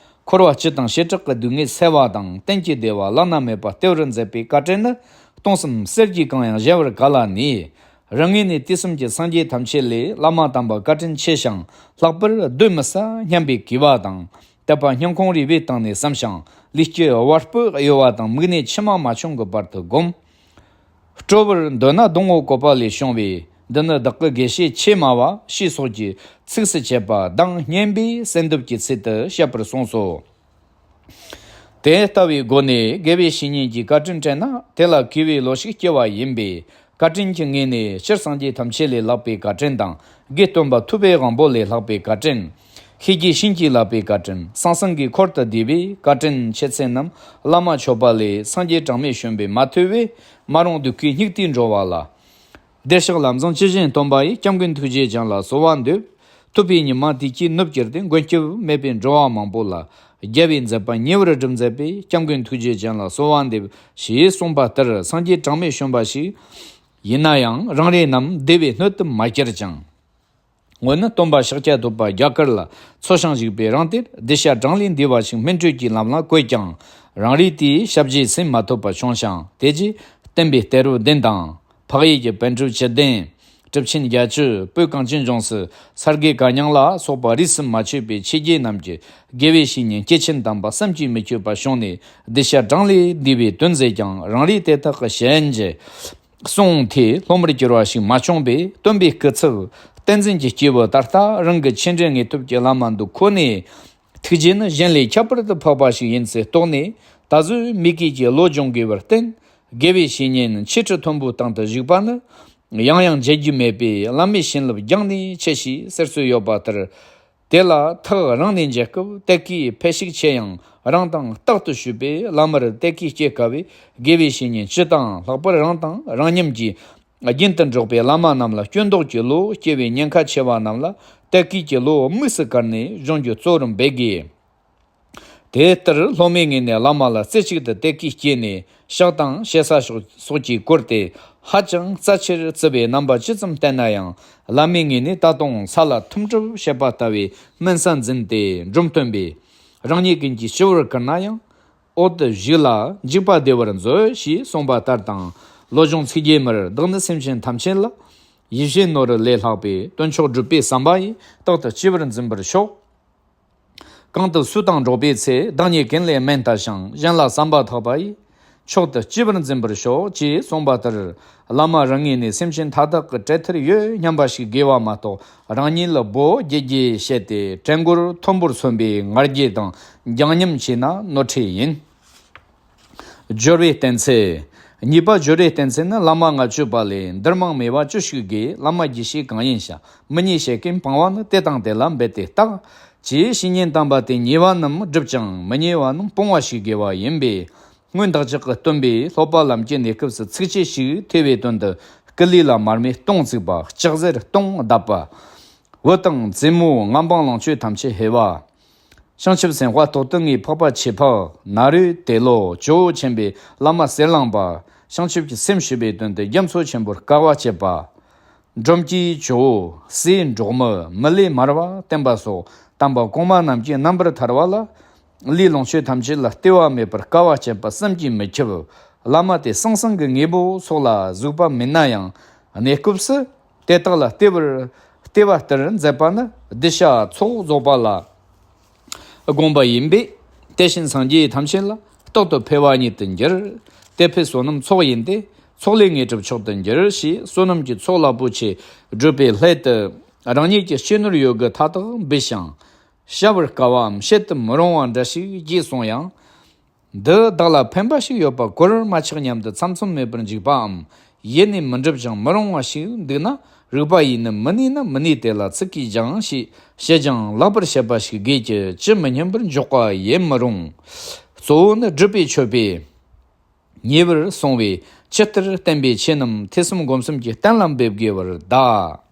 འཁོར་བ་སྤྱི་དང་བྱེ་བྲག་གི་སྡུག་བསྔལ་སེལ་བ་དང་གཏན་གྱི་བདེ་བ་བླ་ན་མེད་པ་སྟེར་བར་མཛད་པའི་བཀའ་དྲིན་ནི། སྟོང་གསུམ་གསེར་གྱིས་གང་ཡང་གཞལ་བར་ག་ལ་ནུས། རང་ངོས་ནས་དུས་གསུམ་གྱི་སངས་རྒྱས་ཐམས་ཅད་ལས་བླ་མ་དམ་པ་བཀའ་དྲིན་ཆེ་ཞིང་ལྷག་པར་གདོན་མི་ཟ་སྙམ་པའི་གུས་པ་དང་། དད་པ་སྙིང་ཁོང་རུས་པའི་གཏིང་ནས་བསམ་ཞིང་ལུས་ཀྱི་བ་སྤུ་གཡོ་བ་དང་མིག་ནས་མཆི་མ་མ་བྱུང་གི་བར་དུ་བསྒོམ། སྤྲོ་བར་འདོད་ན་སྡོང་བོ་བཀོད་པ་ལས་བྱུང་བའི་འདི་ནི་བདག་གི་དགེ་བཤེས་ཆེས་སྨྲ་བ་ཞེས་སོགས་ཀྱི་ཚིགས་སུ་བཅད་པ་གདངས་སྙན་པའི་གསལ་འདེབས་ཀྱི་ཚུལ་དུ་བཤད་པར་གསུངས་སོ། དེ་ལྟ་བུའི་སྒོ་ནས་དགེ་བའི་བཤེས་གཉེན་གྱི་བཀའ་དྲིན་དྲན་ན་དེ་ལ་གུས་པའི་བློ་ཞིག་སྐྱེ་བ་ཡིན་པས། བཀའ་དྲིན་གྱི་ངོས་ནས་སྤྱིར་སངས་རྒྱས་ཐམས་ཅད་ལས་ལྷག་པའི་བཀའ་དྲིན་དང་། དགེ་སྟོན་པ་ཐུབ་པའི་དབང་པོ་ལས་ལྷག་པའི་བཀའ་དྲིན། ཤེས་ཀྱི་བྱིན་གྱིས་བརླབས་པའི་བཀའ་དྲིན། ཟང་ཟིང་གི་འཁོར་དུ་བསྡུས་པའི་བཀའ་དྲིན་ཆེ་ཚད་རྣམས་བླ་མ་མཆོད་པ་ལས་སངས་རྒྱས་གྲངས་མེད་བྱོན་པས་མ་ཐོས་པས། མ་རུངས་གདུལ་དཀའི་སྙིགས་དུས་འགྲོ་བ་ལ། བདེ་གཤེགས་ལམ་བཟང་ཇི་བཞིན་སྟོན་པ་ཡི། སྐྱབས་མགོན་ཐུགས་རྗེ་ཅན་ལ་གསོལ་བ་འདེབས། ཐུབ་པའི་ཉི་མ་དུས་ཀྱིས་ནུབ་གྱུར་ཏེ། མགོན་སྐྱབས་མེད་པའི་འགྲོ་བ་མང་པོ་ལ། རྒྱལ་བའི་མཛད་པ་ཉེ་བར་བསྒྲུབ་མཛད་པའི། སྐྱབས་མགོན་ཐུགས་རྗེ་ཅན་ལ་གསོལ་བ་འདེབས། ཞེས་གསུངས་པ་ལྟར་སངས་རྒྱས་གྲངས་མེད་བྱོན་པ་ཞིག་ཡིན་ན་ཡང་རང་རེ་རྣམས་བདེ་བའི་སྣོད་དུ་མ་གྱུར་ཅིང་། སྔོན་ནི་སྟོན་པ་ཤཱཀྱ་ཐུབ་པ་རྒྱ་གར་ལ་འཚོ་ཞིང་བཞུགས་པའི་རིང་དེར་གདུལ་བྱ་གྲངས་ལས་འདས་པ་ཞིག་སྨིན་གྲོལ་གྱི་ལམ་ལ་བཀོད་ཀྱང་རང་རེ་དེའི་ཞབས་རྗེས་ཟིན་མ་ཐུབ་པ་བྱུང་ཞིང་། དེ་རྗེས་བསྟན་པའི་གཏེར་རབས་བདུན་དང་། འཕགས་ཡུལ་གྱི་པཎ་གྲུབ་བཅུ་བདུན། གྲུབ་ཆེན་བརྒྱད་ཅུ། བོད་གངས་ཅན་ལྗོངས་སུ་ས་དགེ་བཀའ་རྙིང་ལ་སོགས་པ་རིས་སུ་མ་ཆད་པའི་ཆོས་བརྒྱུད་རྣམས་ཀྱི་དགེ་བའི་བཤེས་གཉེན་སྐྱེས་ཆེན་དམ་པ་བསམ་གྱིས་མི་ཁྱབ་པ་བྱུང་ནས་གདུལ་བྱ་གྲངས་ལས་འདས་པའི་དོན་མཛད་ཀྱང་རང་རེ་དེ་དག་གི་ཞལ་མཇལ། གསུང་དེ་སློབ་མར་གྱུར་བ་ཞིག་མ་བྱུང་བས་སྟོན་པའི་སྐུ་ཚབ་བསྟན་འཛིན་གྱི་སྐྱེས་བུ་ད་ལྟ་རང་གི་ཆོས་འབྲེལ་དངོས་ཐོབ་ཀྱི་བླ་མ་འདུག་ཁོ་ནས་ཐུགས་རྗེ་ནི་གཞན་ལས་ཁྱད་པར་དུ་འཕགས་པ་ཞིག་ཡིན་ཚུལ་རྟོགས་ནས་ད་གཟོད་མི་དགེ་གྱི་བློ་སྦྱོང་དགོས་པར་བརྟེན། དགེ་བའི་བཤེས་གཉེན་ཆོས་ཁྲི་མཐོན་པོའི་སྟེང་དུ་བཞུགས་པ་ནི་ཡང་ཡང་མཇལ་རྒྱུ་མེད་པས་བླ་མའི་བྱིན་རླབས་རྒྱང་ནས་ཆེ་ཞེས་ཟེར་སྲོལ་ཡོད་པ་ལྟར། དེ་ལ་ཐག་རིང་ནས་མཇལ་སྐབས་དད་གུས་འཕེལ་ཤུགས་ཆེ་ཡང་རིང་དང་རྟག་ཏུ་ཞུས་པས་བླ་མར་དད་གུས་སྐྱེ་དཀའ་བས། དགེ་བའི་བཤེས་གཉེན་སྤྱི་དང་ལྷག་པར་རིང་དང་རིང་མཉམ་གྱི་རྒྱུན་དུ་འགྲོགས་པའི་བླ་མ་རྣམས་ལ་སྐྱོན་འདོགས་ཀྱི་བློ་སྐྱེ་བའི་ཉེན་ཁ་ཆེ་བ་རྣམས་ལ་དད་གུས་ཀྱི་བློ་དམིགས་སུ་བཀར་ནས་སྦྱོང་རྒྱུ་གཙོ་བོར་འབད་དགོས། དེ་ལྟར་སློབ་མའི་ངོས་ནས་བླ་མ་ལ་རྩེ་གཅིག་ཏུ་དད་གུས་སྐྱེས་ནས་ཕྱག་དང་ཞེ་ས་སོགས་ཀྱིས་བསྐོར་ཏེ་ཧ་ཅང་རྩ་ཆེར་བརྩི་བའི་རྣམ་པ་ཇི་ཙམ་བསྟན་ན་ཡང་བླ་མའི་ངོས་ནས་ད་དུང་ས་ལ་ཐིམ་གྲིབ་བྱེད་པ་ལྟ་བུའི་སྨན་ས་འཛིན་ཏེ་འབྲོམ་སྟོན་པས་རང་ཉིད་ཀུན་གྱིས་སྤྱི་བོར་བཀུར་ན་ཡང་། འོག་ཏུ་བཞུགས་ལ་འཇིགས་པ་བདེ་བར་མཛོད་ཞེས་གསུངས་པ་ལྟར་དང་། བློ་སྦྱོང་ཚིག་བརྒྱད་མར་བདག་ནི་སེམས་ཅན་ཐམས་ཅད་ལ་ཡིད་བཞིན་ནོར་ལས་ལྷག་པའི་དོན་མཆོག་སྒྲུབ་པའི་བསམ་པ་ཡིས་རྟག་ཏུ་སྤྱི་བོར་འཛིན་པར་ཤོག། གང་དུ་སུ་དང་འགྲོགས་པའི་ཚེ་བདག་ཉིད་ཀུན་ལས་དམན་ལྟ་ཞིང་གཞན་ལ་བསམ་པ་ཐག་པ་ཡིས་མཆོག་ཏུ་སྤྱི་བོར་འཛིན་པར་ཤོག་ཅེས་གསུངས་པ་ལྟར། བླ་མ་རང་ངོས་ནས་སེམས་ཅན་མཐའ་དག་གི་གྲོས་མཐུན་ཡོད་སྙམ་པ་ཞིག་དགོས་པ་མ་གཏོགས་རང་ཉིད་ལ་བོ་དགྱེ་དགྱེ་བྱས་ཏེ་གྲལ་མགོར་མཐོན་པོར་སོན་པའི་ང་རྒྱལ་དང་འགྱངས་སྙོམས་བྱས་ན་ནོར་འཁྲུལ་ཡིན། སྦྱོར་བའི་གཏན་ཚིགས། གཉིས་པ་སྦྱོར་བའི་གཏན་ཚིགས་ནི་བླ་མ་ལྔ་མཆོད་པ་ལས་འདིར་མང་མོས་པ་ཅི་ཞིག་དགོས། བླ་མ་དགེ་བཤེས་གང་ཡིན་ཞེས་མི་ཉེས་བྱེད་མཁན་སྤང་བ་ནི་དེ་དང་དེ་ལ་འབད་དེ་བརྟག་ཅེས་བཤེས་གཉེན་དམ་པ་དེ་ཉེས་པ་རྣམས་བསྒྲུབ་ཅིང་མི་ཉེས་པ་རྣམས་སྤོང་བ་ཞིག་དགོས་པ་ཡིན་པས། སྔོན་བདག་ཅག་གི་སྟོན་པས་སློབ་པ་ལམ་གྱི་གནས་སྐབས་སུ་ཚིགས་བཅད་ཞིག་ཐོས་པའི་དོན་དུ་སྐུ་ལུས་ལ་མར་མེ་སྟོང་བཙུགས་པ། ལྕགས་གཟེར་སྟོང་བརྡབས་པ། འུ་དང་བཙུན་མོ་མངའ་འབངས་ལོངས་སྤྱོད་ཐམས་ཅད་ཧེ་བ། བྱང་ཆུབ་སེམས་དཔའ་ཐོག་ཏུ་ངེས་འཕགས་པ་ཆོས་འཕགས་ནཱ་རོའི་དེ་ལོ་ཇོ་བོ་ཆེན་པོའི་བླ་མ་ཟེར་ལངས་པ། བྱང་ཆུབ་ཀྱི་སེམས་ཞུ་བའི་དོན་དུ་རྒྱ་མཚོ་ཆེན་པོར་དཀའ་བ་སྤྱད་པ། འབྲོམ་གྱི་ཇོ་བོ་སྲས་འབྲོག་མི་མི་ལས་མར་པ་བསྟེན་པ་སོགས་དམ་པ་གོང་མ་རྣམས་ཀྱི་རྣམ་པར་ཐར་བ་ལ། ལུས་ལོངས་སྤྱོད་ཐམས་ཅད་ལ་ལྟེ་བ་མེད་པར་དཀའ་བ་སྤྱད་པ་བསམ་གྱིས་མི་ཁྱབ། བླ་མ་དེ་ཟང་ཟིང་གི་དངོས་པོ་སོགས་ལ་གཟིགས་པ་མིན་ན་ཡང་གནས་སྐབས་སུ་དེ་དག་ལ་ལྟེ་བར་ལྟེ་བ་ལྟར་མཛད་པ་ནི་གདུལ་བྱ་ཚོགས་རྫོགས་པ་ལ་དགོངས་པ་ཡིན་པས། དེ་བཞིན་སངས་རྒྱས་ཐམས་ཅད་ལ་རྟག་ཏུ་ཕལ་བ་ཉིད་དུ་འགྱུར། དེ་ཕལ་བསོད་ནམས་ཚོགས་ཡིན་ཏེ། ཚོགས་ལས་དངོས་གྲུབ་མཆོག་ཏུ་འགྱུར་ཞེས་བསོད་ནམས་ཀྱི་ཚོགས་རླབས་པོ་ཆེ་བསྒྲུབས་པའི་སླད་དུ་རང་ཉིད་ཀྱི་སྤྱི་ནོར་ཡོད་དགུ་མཐའ་དག་འབུལ་ཞིང་། བྱ་བར་དཀའ་བའམ་བྱེད་དུ་མི་རུང་བ་འདྲ་ཞིག་བགྱིས་སོང་ཡང་། འདི་བདག་ལ་ཕན་པ་ཞིག་ཡོད་པ་གོར་མ་ཆག་སྙམ་དུ་ཚམ་ཚོམ་མེད་པར་འཇིགས་པའམ་ཡེ་ནས་མི་འགྲུབ་ཅིང་མི་རུང་བ་ཞིག་འདུག་ན། རིག་པ་ཡིས་ནི་མི་ནུས་ན་མི་ནུས་དེ་ལ་ཚིག་གིས་སྦྱང་ཞེས་བཤད་ཀྱང་ལག་པར་བྱེད་པ་ཞིག་དགོས་ཀྱི་ཅི་མི་སྙམ་པར་འཇོག་པ་ཡེ་མི་རུང་། གཙོ་བོ་ནི་སྒྲུབ་པའི་མཆོད་པས། ཉེ་བར་སོང་བས་ཇི་ལྟར་བསྟན་པའི་ཆོས་རྣམས་ཐོས་བསམ་སྒོམ་གསུམ་གྱིས་གཏན་ལ་འབེབས་དགོས་པར་གདའ།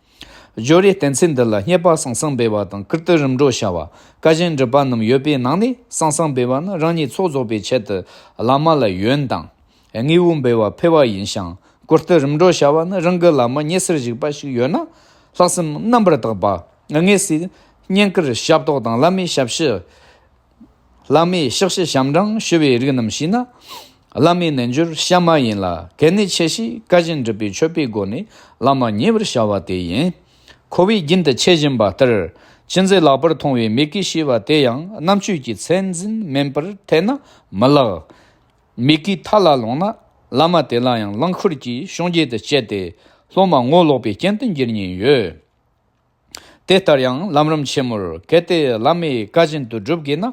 སྦྱོར་བའི་གཏན་ཚིགས་འདི་ལ་རྙེད་པ་ཟང་ཟིང་འབེལ་བ་དང་བཀུར་སྟི་རིམ་གྲོ་བྱ་བ། བཀའ་བཞིན་སྒྲུབ་པ་རྣམས་ཡོད་པའི་ནང་ནས་ཟང་ཟིང་འབེལ་བ་ནི་རང་ཉིད་ཚོགས་རྫོགས་པའི་ཆེད་དུ་བླ་མ་ལ་ཡོན་དང་དངོས་པོ་འབེལ་བ་ཕལ་བ་ཡིན་ཞིང་ གོ་རྟོགས་རིམ་གྲོ་བྱ་བ་ནི། རང་གི་བླ་མ་ཉེ་སར་བཞུགས་པ་ཞིག་ཡོད་ན། ལྷག་བསམ་རྣམ་པར་དག་པ། དངོས་སུ་བསྙེན་བཀུར་ཞབས་ཏོག་དང་། བླ་མའི་ཞབས་ཕྱི། བླ་མའི་ཕྱག་བཞེས་ཞབས་འབྲིང་ཞུ་བའི་རིགས་རྣམས་ཞུས་ན། བླ་མའི་རྣལ་འབྱོར་གཤའ་མ་ཡིན་ལ། གལ་གནད་ཆེ་ཞེས་བཀའ་བཞིན་སྒྲུབ་པའི་མཆོད་པའི་སྒོ་ནས་བླ་མ་ཉེ་བར་བྱ་བ་དེ་ཡིན། ཁོ་བོས་རྒྱུན་དུ་འཆད་བཞིན་པ་ལྟར། ཅི་མཛད་ལེགས་པར་མཐོང་བའི་མོས་གུས་ཞེས་པ་དེ་ཡང་རྣམ་དཔྱོད་ཀྱི་ཚད་འཛིན་མིན་པར་ཐལ་ན་མི་ལེགས། མོས་གུས་མཐའ་ལ་ལྷུང་ན། བླ་མ་དེ་ལ་ཡང་ལང་ཁུར་གྱིས་བྱུང་རྒྱལ་དུ་སྤྱད་དེ། སློབ་མ་ངོ་ལོག་པའི་རྐྱེན་དུ་འགྱུར་ཉེན་ཡོད། དེ་ལྟར་ཡང་ལམ་རིམ་ཆེན་མོར་གལ་ཏེ་བླ་མའི་བཀའ་བཞིན་དུ་སྒྲུབ་དགོས་ན།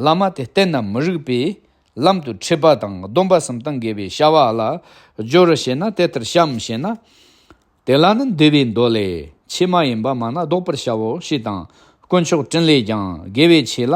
བླ་མ་དེ་བསྟེན་ན་མི་རིགས་པས་ལམ་དུ་ཁྲིད་པ་དང་སྡོམ་པ་གསུམ་དང་འགལ་བའི་བྱ་བ་ལ་སྦྱོར་བར་བྱེད་ན། དེ་ལྟར་བྱའམ་ཞེ་ན། དེ་ལ་ནི་འདུལ་བའི་མདོ་ལས། ཆོས་མ་ཡིན་པ་མ་ན་བཟློག་པར་བྱའོ་ཞེས་དང་། དཀོན་མཆོག་དྲིན་ལས་ཀྱང་དགེ་བའི་ཆོས་ལ་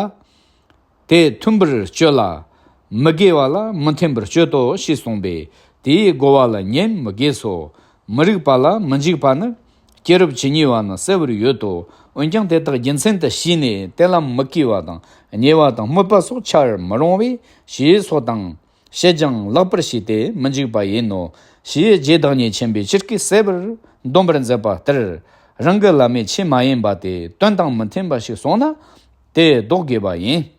དེ་མཐུན་པར་སྤྱོད་ལ། མི་དགེ་བ་ལ་མི་མཐུན་པར་སྤྱོད་དོ་ཞེས་གསུངས་པས། དེའི་རྒོལ་བ་ལ་ཉོན་མི་དགོས་སོ། མི་རིགས་པ་ལ་མི་འཇིགས་པ་ནི། སྐྱེས་རབས་ཇི་སྙེད་པ་ནི་གསལ་བར་ཡོད་དོ། འོན་ཀྱང་དེ་དག་རྒྱུ་མཚན་དུ་བྱས་ནས་དེ་ལ་མི་གུས་པ་དང་ཉེས་པ་དང་སྨོད་པ་སོགས་འཆར་མི་རུང་བས། ཞེས་སོགས་དང་། བཤད་ཀྱང་ལེགས་པར་ཤེས་ཏེ་མི་འཇིགས་པ་ཡིན་ནོ། ཞེས་རྗེ་བདག་ཉིད་ཆེན་པོས་ཇི་སྐད་གསལ་བར་འདོམས་པར་མཛད་པ་ལྟར། རང་གི་བླ་མའི་ཆོས་མ་ཡིན་པ་དེ་དོན་དང་མི་མཐུན་པ་ཞིག་སོང་ན། དེ་ལྡོག་དགོས་པ་ཡིན།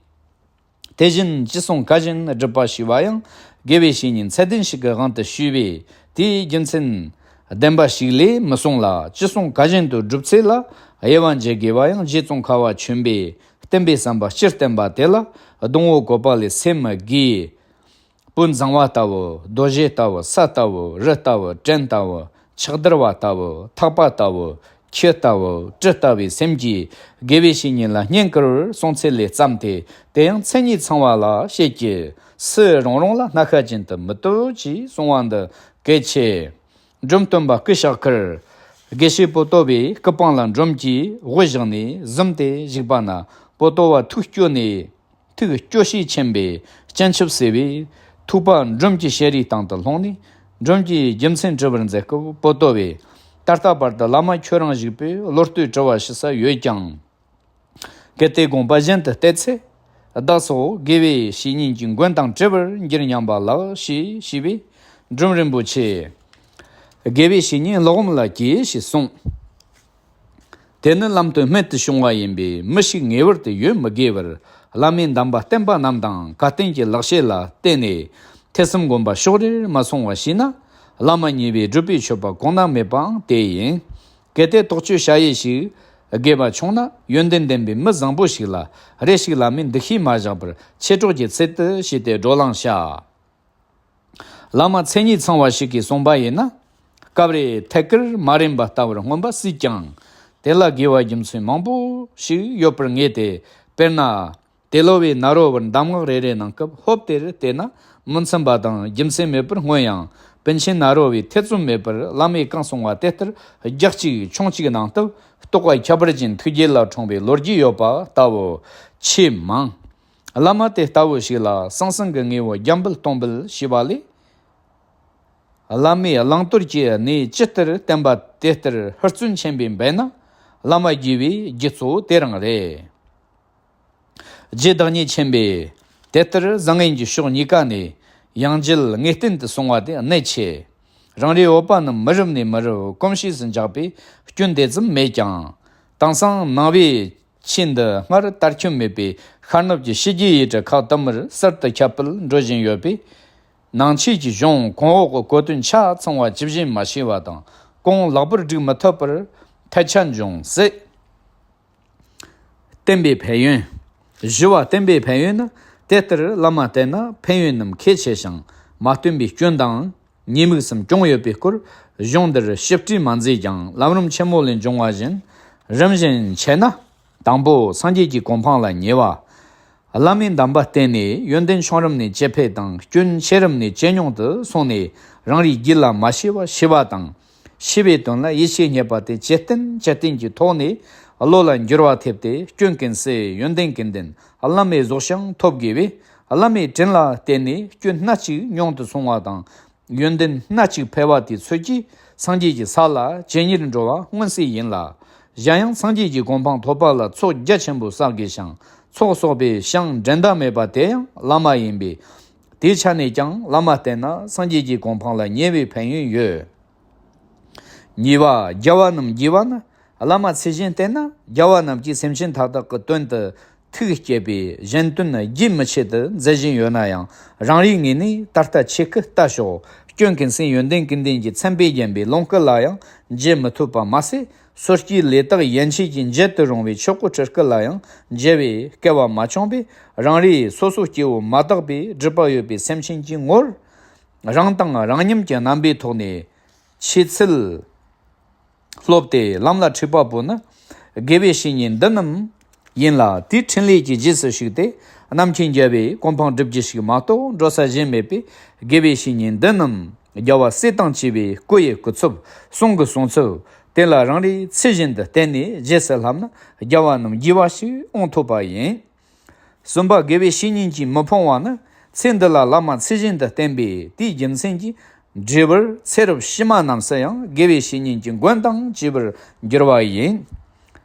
དེ་བཞིན་ཅི་གསུང་བཀའ་བཞིན་སྒྲུབ་པ་ཞེས་པ་ཡང་། དགེ་བའི་བཤེས་གཉེན་ཚད་ལྡན་ཞིག་གི་དབང་དུ་ཞུས་པས། དེའི་རྒྱུ་མཚན་བདེན་པ་ཞིག་ལས་མི་གསུངས་ལ། ཅི་གསུང་བཀའ་བཞིན་དུ་སྒྲུབ་ཚུལ་ལ་དབྱེ་བ་འབྱེད་དགོས་པ་ཡང་། རྗེ་ཙོང་ཁ་པ་ཆོས་འཕེལ་བསྟན་པའི་ཟམ་པ་སྤྱིར་བསྟན་པ་དེ་ལ། སྡོང་བོ་བཀོད་པ་ལས་སེམས་དགོས། སྤོས་འཛིན་པ་ལྟ་བུ། རྡོ་རྗེ་ལྟ་བུ། ས་ལྟ་བུ། རི་ལྟ་བུ། སྤྲིན་ལྟ་བུ། ཆགས་བསྡུར་བ་ལྟ་བུ། ཐག་པ་ལྟ་བུ། ཁྱི་ལྟ་བུ། གྲི་ལྟ་བུའི་སེམས་ཀྱིས་དགེ་བའི་བཤེས་གཉེན་ལ་བསྙེན་བཀུར་སོང་ཚད་ལས་བརྩམས་ཏེ། དེ་ཡང་མཚན་ཉིད་ཚང་བ་ལ་བཤད་ཀྱི། སུ་རུང་རུང་ལ་སྣ་ཁ་ཅན་དུ་མི་བསྟོད་ཅེས་གསུང་བ་འདི་གལ་ཆེ། འབྲོམ་སྟོན་པ་སྐུ་ཞབས་ཁུར། དགེ་བཤེས་པོ་ཏོ་བའི་སྐུ་པང་ལ་འབྲོམ་གྱིས་དབུ་བཞག་ནས་གཟིམས་ཏེ་བཞུགས་པ་ན། པོ་ཏོ་བ་ཐུགས་སྐྱོ་ནས། ཐུགས་སྐྱོ་ཤས་ཆེན་པོས་སྤྱན་ཆབ་གསོལ་བས། ཐུག་པ་འབྲོམ་གྱི་ཞལ་རས་སྟེང་དུ་ལྷུང་ནས། འབྲོམ་གྱིས་རྒྱུ་མཚན་དྲི་བར་མཛད་སྐབས། པོ་ཏོ་བས། ད་ལྟ་བར་དུ་བླ་མ་ཁྱོད་རང་བཞུགས་པས་བློ་གཏོད་དྲི་བ་ཞུ་ས་ཡོད་ཀྱང་། གལ་ཏེ་དགོངས་པ་གཞན་དུ་གཏད་ཚེ། བདག་སོགས་དགེ་བའི་བཤེས་གཉེན་གྱི་མགོན་དང་བྲལ་བར་འགྱུར་སྙམ་པ་ལགས་ཞེས་ཞུས་པས། འབྲོམ་རིན་པོ་ཆེ། དགེ་བའི་བཤེས་གཉེན་ལག་འོམ་ལ་གྱིས་ཞེས་གསུངས། དེ་ནི་ལམ་དུ་རྨད་དུ་བྱུང་བ་ཡིན་པས། མི་ཞིག་ངེས་པར་དུ་ཡོད་མི་དགོས་པར། བླ་མའི་གདམས་པ་བསྟེན་པ་རྣམས་དང་བཀའ་བསྟན་གྱི་ལེགས་བཤད་ལ་བརྟེན་ནས། ཐོས་བསམ་སྒོམ་པ་ཕྱོགས་རིས་མ་སོང་བ་ཞིག་ན། བླ་མ་ཉེས་པའི་སྒྲུབ་པའི་མཆོད་པ་གོང་ན་མེད་པའང་དེ་ཡིན། གལ་ཏེ་དོགས་གཅོད་བྱ་ཡུལ་ཞིག་དགོས་པ་བྱུང་ན། ཡོན་ཏན་ལྡན་པའི་མི་བཟང་པོ་ཞིག་ལ། རེ་ཞིག་བླ་མའི་འདུ་ཤེས་མ་བཞག་པར། མཆེད་གྲོགས་ཀྱི་ཚུལ་དུ་བྱས་ཏེ་བགྲོ་གླེང་བྱ། བླ་མ་མཚན་ཉིད་ཚང་བ་ཞིག་གིས་གསུངས་པ་ཡིན་ན། སྐབས་རེ་ཐད་ཀར་མ་རན་པ་ལྟ་བུར་མངོན་པ་སྲིད་ཀྱང་། དེ་ལ་དགོས་པ་རྒྱུ་མཚན་མང་པོ་ཞིག་ཡོད་པར་ངེས་ཏེ། དཔེར་ན། ཏེ་ལོ་བའི་ནཱ་རོ་བར་གདམས་ངག་རེ་རེ་གནང་སྐབས། ཧོབ་སྟེ་བལྟས་ན་མི་འཚམ་པ་དང་རྒྱུ་མཚན་མེད་པར་མངོན་ཡང་། པཎ་ཆེན་ནཱ་རོ་བས་ཐེ་ཚོམ་མེད་པར་བླ་མས་གང་གསུང་བ་དེ་ལྟར་རྒྱག་གཅིག་མཆོང་གཅིག་གནང་སྟབས། རྟོགས་པ་ཁྱད་པར་ཅན་ཐུགས་རྒྱུད་ལ་འཁྲུངས་པའི་ལོ་རྒྱུས་ཡོད་པ་ལྟ་བུ་ཆེས་མང་། བླ་མ་དེ་ལྟ་བུ་ཞིག་ལ་ཟང་ཟིང་གི་དངོས་པོ་རྒྱབ་འབུལ་གཏོང་འབུལ་ཞུས་པ་ལས། བླ་མས་བླང་དོར་གྱི་གནས་ཇི་ལྟར་བསྟན་པ་དེ་ལྟར་ཧུར་བརྩོན་ཆེན་པོས་འབད་ན། བླ་མ་དགེ་བའི་རྒྱུ་གཙོ་བོ་དེ་རང་རེད། རྗེ་བདག་ཉིད་ཆེན་པོས་དེ་ལྟར་བཟང་ངན་གྱི་ཕྱོགས་གཉིས་ཀ་ནས་ཡང་རྒྱུད་ངེས་གཏན་དུ་གསུང་བ་དེ་གནད་ཆེ། རང་རེའི་བོད་པ་རྣམས་མི་རབས་ནས་མི་རབས་གོམས་གཤིས་སུ་འཇགས་པའི་སྐྱོན་དེ་ཙམ་མེད་ཀྱང་། དེང་སང་ནང་པའི་ཆོས་འདི་སྔར་དར་ཁྱོན་མེད་པའི་ཤར་ནུབ་ཀྱི་ཕྱི་རྒྱལ་ཡུལ་གྲུ་ཁག་དུ་མར་གསར་དུ་ཁྱབ་སྤེལ་འགྲོ་བཞིན་ཡོད་པས། ནང་ཆོས་ཀྱི་གཞུང་གོང་འོག་གི་གོ་དོན་ཆ་ཚང་བ་ཇི་བཞིན་མ་ཤེས་པ་དང་། གོང་ལེགས་པར་སྒྲིག་མི་ཐུབ་པར་ཐལ་ཆ་འབྱུང་སྲིད། བསྟན་པའི་ཕན་ཡོན། ཞུ་བ་བསྟན་པའི་ཕན་ཡོན་ནི། དེ་ལྟར་བླ་མ་བསྟེན་ན་ཕན་ཡོན་རྣམས་གལ་ཆེ་ཞིང་། མ་བསྟེན་པའི་སྐྱོན་དང་ཉེས་དམིགས་སམ་གྱོང་ཡོད་པའི་སྐོར་གཞུང་འདིར་ཞིབ་ཕྲས་མ་མཛད་ཀྱང་། ལམ་རིམ་ཆེན་མོ་ལས་འབྱུང་བ་བཞིན་རིམ་བཞིན་འཆད་ན། དང་པོ་སངས་རྒྱས་ཀྱི་གོ་འཕང་ལ་ཉེ་བ། བླ་མའི་གདམས་པ་བསྟེན་ནས་ཡོན་ཏན་ཆུང་རིམ་ནས་ཇེ་འཕེལ་དང་། སྐྱོན་ཆེ་རིམ་ནས་ཇེ་ཉུང་དུ་སོང་ནས། རང་རེའི་རྒྱུད་ལ་མ་ཤེས་པ་ཤེས་པ་དང་། ཤེས་པའི་དོན་ལ་ཡིད་ཆེས་རྙེད་པ་དེ་ཇེ་བརྟན་ཇེ་བརྟན་གྱི་ཐོག་ནས་བློ་ལ་འགྱུར་བ་ཐེབས་ཏེ། སྐྱོན་ཀུན་ཟད་ཡོན་ཏན་ཀུན་ལྡན་བླ་མའི་གཟུགས་ཤིང་ཐོབ་དགོས་པས། བླ་མའི་དྲིན་ལ་བརྟེན་ནས་སྐྱོན་སྣ་གཅིག་ཉུང་དུ་སོང་བ་དང་། ཡོན་ཏན་སྣ་གཅིག་འཕེལ་བ་དེའི་ཚོད་ཀྱིས་སངས་རྒྱས་ཀྱི་ས་ལ་ཇེ་ཉེར་འགྲོ་བ་མངོན་གསལ་ཡིན་ལ། གཞན་ཡང་སངས་རྒྱས་ཀྱི་གོ་འཕང་ཐོབ་པ་ལ་ཚོགས་རྒྱ་ཆེན་པོ་བསགས་དགོས་ཤིང་། ཚོགས་གསོག་པའི་ཞིང་འགྲན་ཟླ་མེད་པ་དེ་ཡང་བླ་མ་ཡིན་པས། དེའི་ཆ་ནས་ཀྱང་བླ་མ་བསྟེན་ན་སངས་རྒྱས་ཀྱི་གོ་འཕང་ལ་ཉེ་བའི་ཕན་ཡོན་ཡོད། གཉིས་པ། རྒྱལ་བ་རྣམས་དགྱེས་པ་ནི། བླ་མ་ཚུལ་བཞིན་བསྟེན་ན་རྒྱལ་བ་རྣམས་ཀྱིས་སེམས་ཅན་མཐའ་དག་གི་དོན་དུ་ཐུགས་བསྐྱེད་པས་གཞན་དོན་རྒྱུན་མི་ཆད་དུ་མཛད་བཞིན་ཡོད་ན་ཡང་། རང་རེའི་ངོས་ནས་ད་ལྟ་ཆོས་སྐུ་ལྟ་ཞོག། སྐྱོན་ཀུན་ཟད་ཡོན་ཏན་ཀུན་ལྡན་གྱི་མཚན་དཔེས་བརྒྱན་པའི་ལོངས་སྐུ་ལ་ཡང་མཇལ་མི་ཐུབ་པ་མ་ཟད། སོ་སྐྱེའི་ལས་དག་ཡན་ཆད་ཀྱིས་མཇལ་དུ་རུང་བའི་ཆོས་སྐུ་ཁྲི་སྐུ་ལ་ཡང་མཇལ་བའི་སྐལ་བ་མ་བྱུང་བས། རང་རེའི་སོ་སོ་སྐྱེ་བོ་མ་དག་པའི་སྒྲིབ་པ་ཡོད་པའི་སེམས་ཅན་གྱི་ངོར། རང་དང་རང་མཉམ་གྱི་རྣམ་པའི་ཐོག་ནས་ཆོས་ཚུལ་སློབ་སྟེ་ལམ་ལ་ཁྲིད་པ་པོ་ནི། དགེ་བའི་བཤེས་གཉེན་འདི་རྣམས་ཡིན་ལ། དེའི་འཕྲིན་ལས་ཀྱི་རྗེས་སུ་ཞུགས་ཏེ། རྣམ་མཁྱེན་རྒྱལ་བའི་གོ་འཕང་སྒྲུབ་རྒྱུ་ཞིག་མ་གཏོགས་འགྲོ་ས་གཞན་མེད་པས། དགེ་བའི་བཤེས་གཉེན་འདི་རྣམས་རྒྱལ་བ་སྲས་དང་བཅས་པའི་སྐུ་ཡི་སྐུ་ཚབ། གསུང་གི་གསུང་ཚབ། དེ་ལ་རང་རེས་ཚུལ་བཞིན་དུ་བསྟེན་ནས་རྗེས་སུ་བསླབ་ན། རྒྱལ་བ་རྣམས་དགྱེས་པ་ཞིག་འོང་ཐུབ་པ་ཡིན། གསུམ་པ། དགེ་བའི་བཤེས་གཉེན་གྱིས་མི་ཕོངས་པ་ནི། ཚེ་འདི་ལ་བླ་མ་ཚུལ་བཞིན་དུ་བསྟེན་པས། དེའི་རྒྱུ་མཚན་གྱིས། འབྲས་བུར་ཚེ་རབས་ཕྱི་མ་རྣམས་སུ་ཡང་དགེ་བའི་བཤེས་གཉེན་གྱི་མགོན་དང་བཅས་པར་འགྱུར་བ་ཡིན།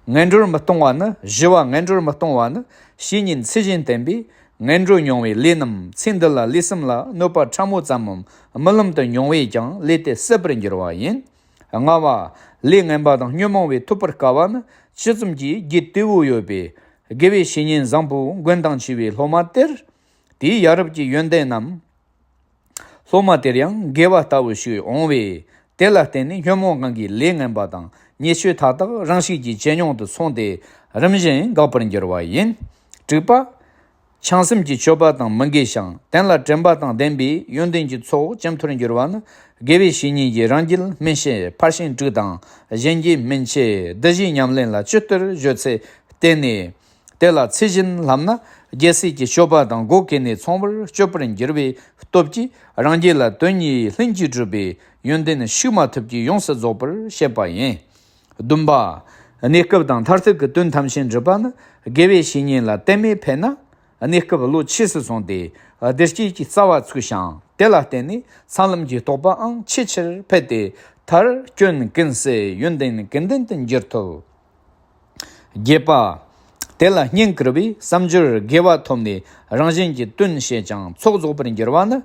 ངན་འགྲོར་མི་ལྟུང་བ་ནི། བཞི་པ། ངན་འགྲོར་མི་ལྟུང་བ་ནི། བཤེས་གཉེན་ཚུལ་བཞིན་བསྟེན་པས། ངན་འགྲོ་མྱོང་བའི་ལས་རྣམས་ཚེ་འདི་ལ་ལུས་གསུམ་ལ་གནོད་པ་ཕྲ་མོ་ཙམ་མམ་རྨི་ལམ་དུ་མྱོང་བས་ཀྱང་ལས་དེ་ཟད་པར་འགྱུར་བ་ཡིན། ལྔ་པ། ལས་ངན་པ་དང་ཉོན་མོངས་པས་ཐོབ་པར་དཀའ་བ་ནི། ཇི་ཙམ་གྱིས་རྒྱུད་དེ་བོ་ཡོད་པའི་དགེ་བའི་བཤེས་གཉེན་བཟང་པོ་མགོན་དང་བཅས་པའི་སློབ་མ་དེར། དེའི་ཡ་རབས་ཀྱི་ཡོན་ཏན་རྣམས། སློབ་མ་དེར་ཡང་དགེ་བ་ལྟ་བུ་ཞིག་འོང་བས། དེ་ལ་བརྟེན་ནས་ཉོན་མོངས་གང་གིས་ལས་ངན་པ་དང་ཉེས་སྤྱོད་མཐའ་དག་རང་བཞིན་གྱིས་ཇེ་ཉུང་དུ་སོང་སྟེ། རིམ་བཞིན་འགག་པར་འགྱུར་བ་ཡིན། དྲུག་པ། བྱང་སེམས་ཀྱི་སྤྱོད་པ་དང་མི་འགལ་ཞིང་། དོན་ལ་དྲན་པ་དང་ལྡན་པའི་ཡོན་ཏན་གྱི་ཚོགས་ཇེ་མཐོར་འགྱུར་བ་ནི། དགེ་བའི་བཤེས་གཉེན་གྱིས་རང་རྒྱུད་སྨིན་བྱེད་ཕར་ཕྱིན་དྲུག་དང་། གཞན་གྱིས་སྨིན་བྱེད་བདུད་བཞིའི་ཉམས་ལེན་ལ་ཇི་ལྟར་བརྗོད་ཚད་བསྟན་ནས། དེ་ལ་ཚུལ་བཞིན་བསླབ་ན། རྒྱལ་སྲས་ཀྱི་སྤྱོད་པ་དང་སྒོ་ཀུན་ནས་ཚང་བར་སྤྱོད་པར་འགྱུར་བའི་སྟོབས་ཀྱིས། རང་རྒྱུད་ལ་དོན་གཉིས་ལྷུན་གྱིས་གྲུབ་པའི་ཡོན་ཏན་ཞུགས་མ་ཐུབ་ཀྱིས་ཡོངས་སུ་རྫོགས་པར་བཤད་པ་ཡིན། བདུན་པ། གནས་སྐབས་དང་མཐར་ཐུག་གི་དོན་ཐམས་ཅད་འགྲུབ་པ་ནི། དགེ་བའི་བཤེས་གཉེན་ལ་དད་མོས་འཕེལ་ན། གནས་སྐབས་བློ་ཆོས་སུ་སོང་སྟེ། བདེ་སྐྱིད་ཀྱི་རྩ་བ་ཚུགས་ཤིང་། དེ་ལ་བརྟེན་ནས་ཚ་ལམ་གྱི་རྟོག་པའང་ཆེས་ཆེར་འཕེལ་ཏེ། མཐར་སྐྱོན་ཀུན་ཟད་ཡོན་ཏན་ཀུན་ལྡན་དུ་འགྱུར་ཐུབ། བརྒྱད་པ། དེ་ལ་བསྙེན་བཀུར་བས་བསམ་སྦྱོར་དགེ་བ་ཐོབ་ནས་རང་གཞན་གྱི་དོན་བྱེད་ཅིང་ཚོགས་རྫོགས་པར་འགྱུར་བ་ནི།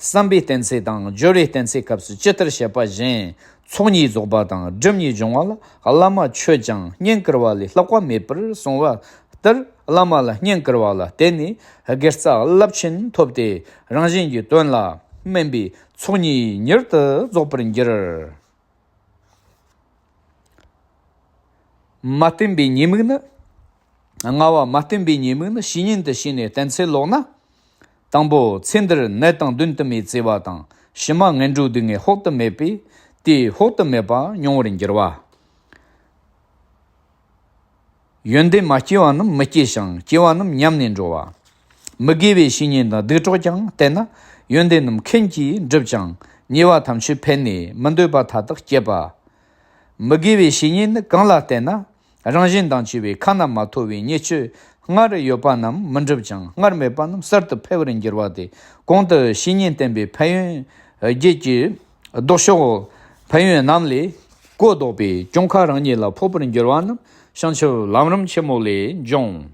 བསམ་པའི་གཏན་ཚིགས་དང་སྦྱོར་བའི་གཏན་ཚིགས་སྐབས་སུ་ཇི་ལྟར་བཤད་པ་བཞིན་ཚོགས་གཉིས་རྫོགས་པ་དང་སྒྲིབ་གཉིས་སྦྱོང་བ་ལ་བླ་མ་མཆོད་ཅིང་བསྙེན་བཀུར་བ་ལས་ལྷག་པ་མེད་པར་གསུངས་པ་ལྟར། བླ་མ་ལ་བསྙེན་བཀུར་བ་ལ་བརྟེན་ནས་དགེ་རྩ་རླབས་ཆེན་ཐོབ་སྟེ། རང་གཞན་གྱི་དོན་ལ་སྨིན་པའི་ཚོགས་གཉིས་མྱུར་དུ་རྫོགས་པར་འགྱུར། མ་བསྟེན་པའི་ཉེས་དམིགས་ནི། ལྔ་བ། མ་བསྟེན་པའི་ཉེས་དམིགས་ནི། བཤེས་གཉེན་དུ་བྱས་ནས་བསྟེན་ཚུལ་ལོག་ན། དང་པོ། ཚེ་འདིར་ནད་དང་བདུན་དུ་མའི་བརྩེ་བ་དང་། ཕྱི་མ་ངན་འགྲོའི་སྡུག་བསྔལ་དཔག་ཏུ་མེད་པས། དེ་དཔག་ཏུ་མེད་པ་མྱོང་བར་འགྱུར་བ། ཡོན་ཏན་མ་སྐྱེས་པ་རྣམས་མི་སྐྱེ་ཞིང་། སྐྱེས་པ་རྣམས་ཉམས་ནས་འགྲོ་བ། མི་དགེ་བའི་བཤེས་གཉེན་དང་སྡིག་གྲོགས་ཀྱང་བསྟེན་ན། ཡོན་ཏན་རྣམས་ཁྱོན་གྱིས་འགྲུབ་ཅིང་། ཉེས་པ་ཐམས་ཅད་འཕེལ་ནས་མི་འདོད་པ་མཐའ་དག་སྐྱེད་པ། མི་དགེ་བའི་བཤེས་གཉེན་ནི་གང་ལ་བསྟེན་ན། རང་གཞན་དང་བཅས་པའི་ཁ་ན་མ་ཐོ་བའི་ཉེས་སྤྱོད་སྔར་ཡོད་པ་རྣམས་མི་འགྲུབ་ཅིང་། སྔར་མེད་པ་རྣམས་གསར་དུ་འཕེལ་བར་འགྱུར་བ་སྟེ། གོང་དུ་བཤེས་གཉེན་བསྟེན་པའི་ཕན་ཡོན་བརྒྱད་ཀྱི་ལྡོག་ཕྱོགས། ཕན་ཡོན་རྣམས་ལས་གོ་ལྡོག་པས་གྱོང་ཁ་རང་ཉིད་ལ་ཕོག་པར་འགྱུར་བ་རྣམས་བྱང་ཆུབ་ལམ་རིམ་ཆེན་མོ་ལས་འབྱུང་།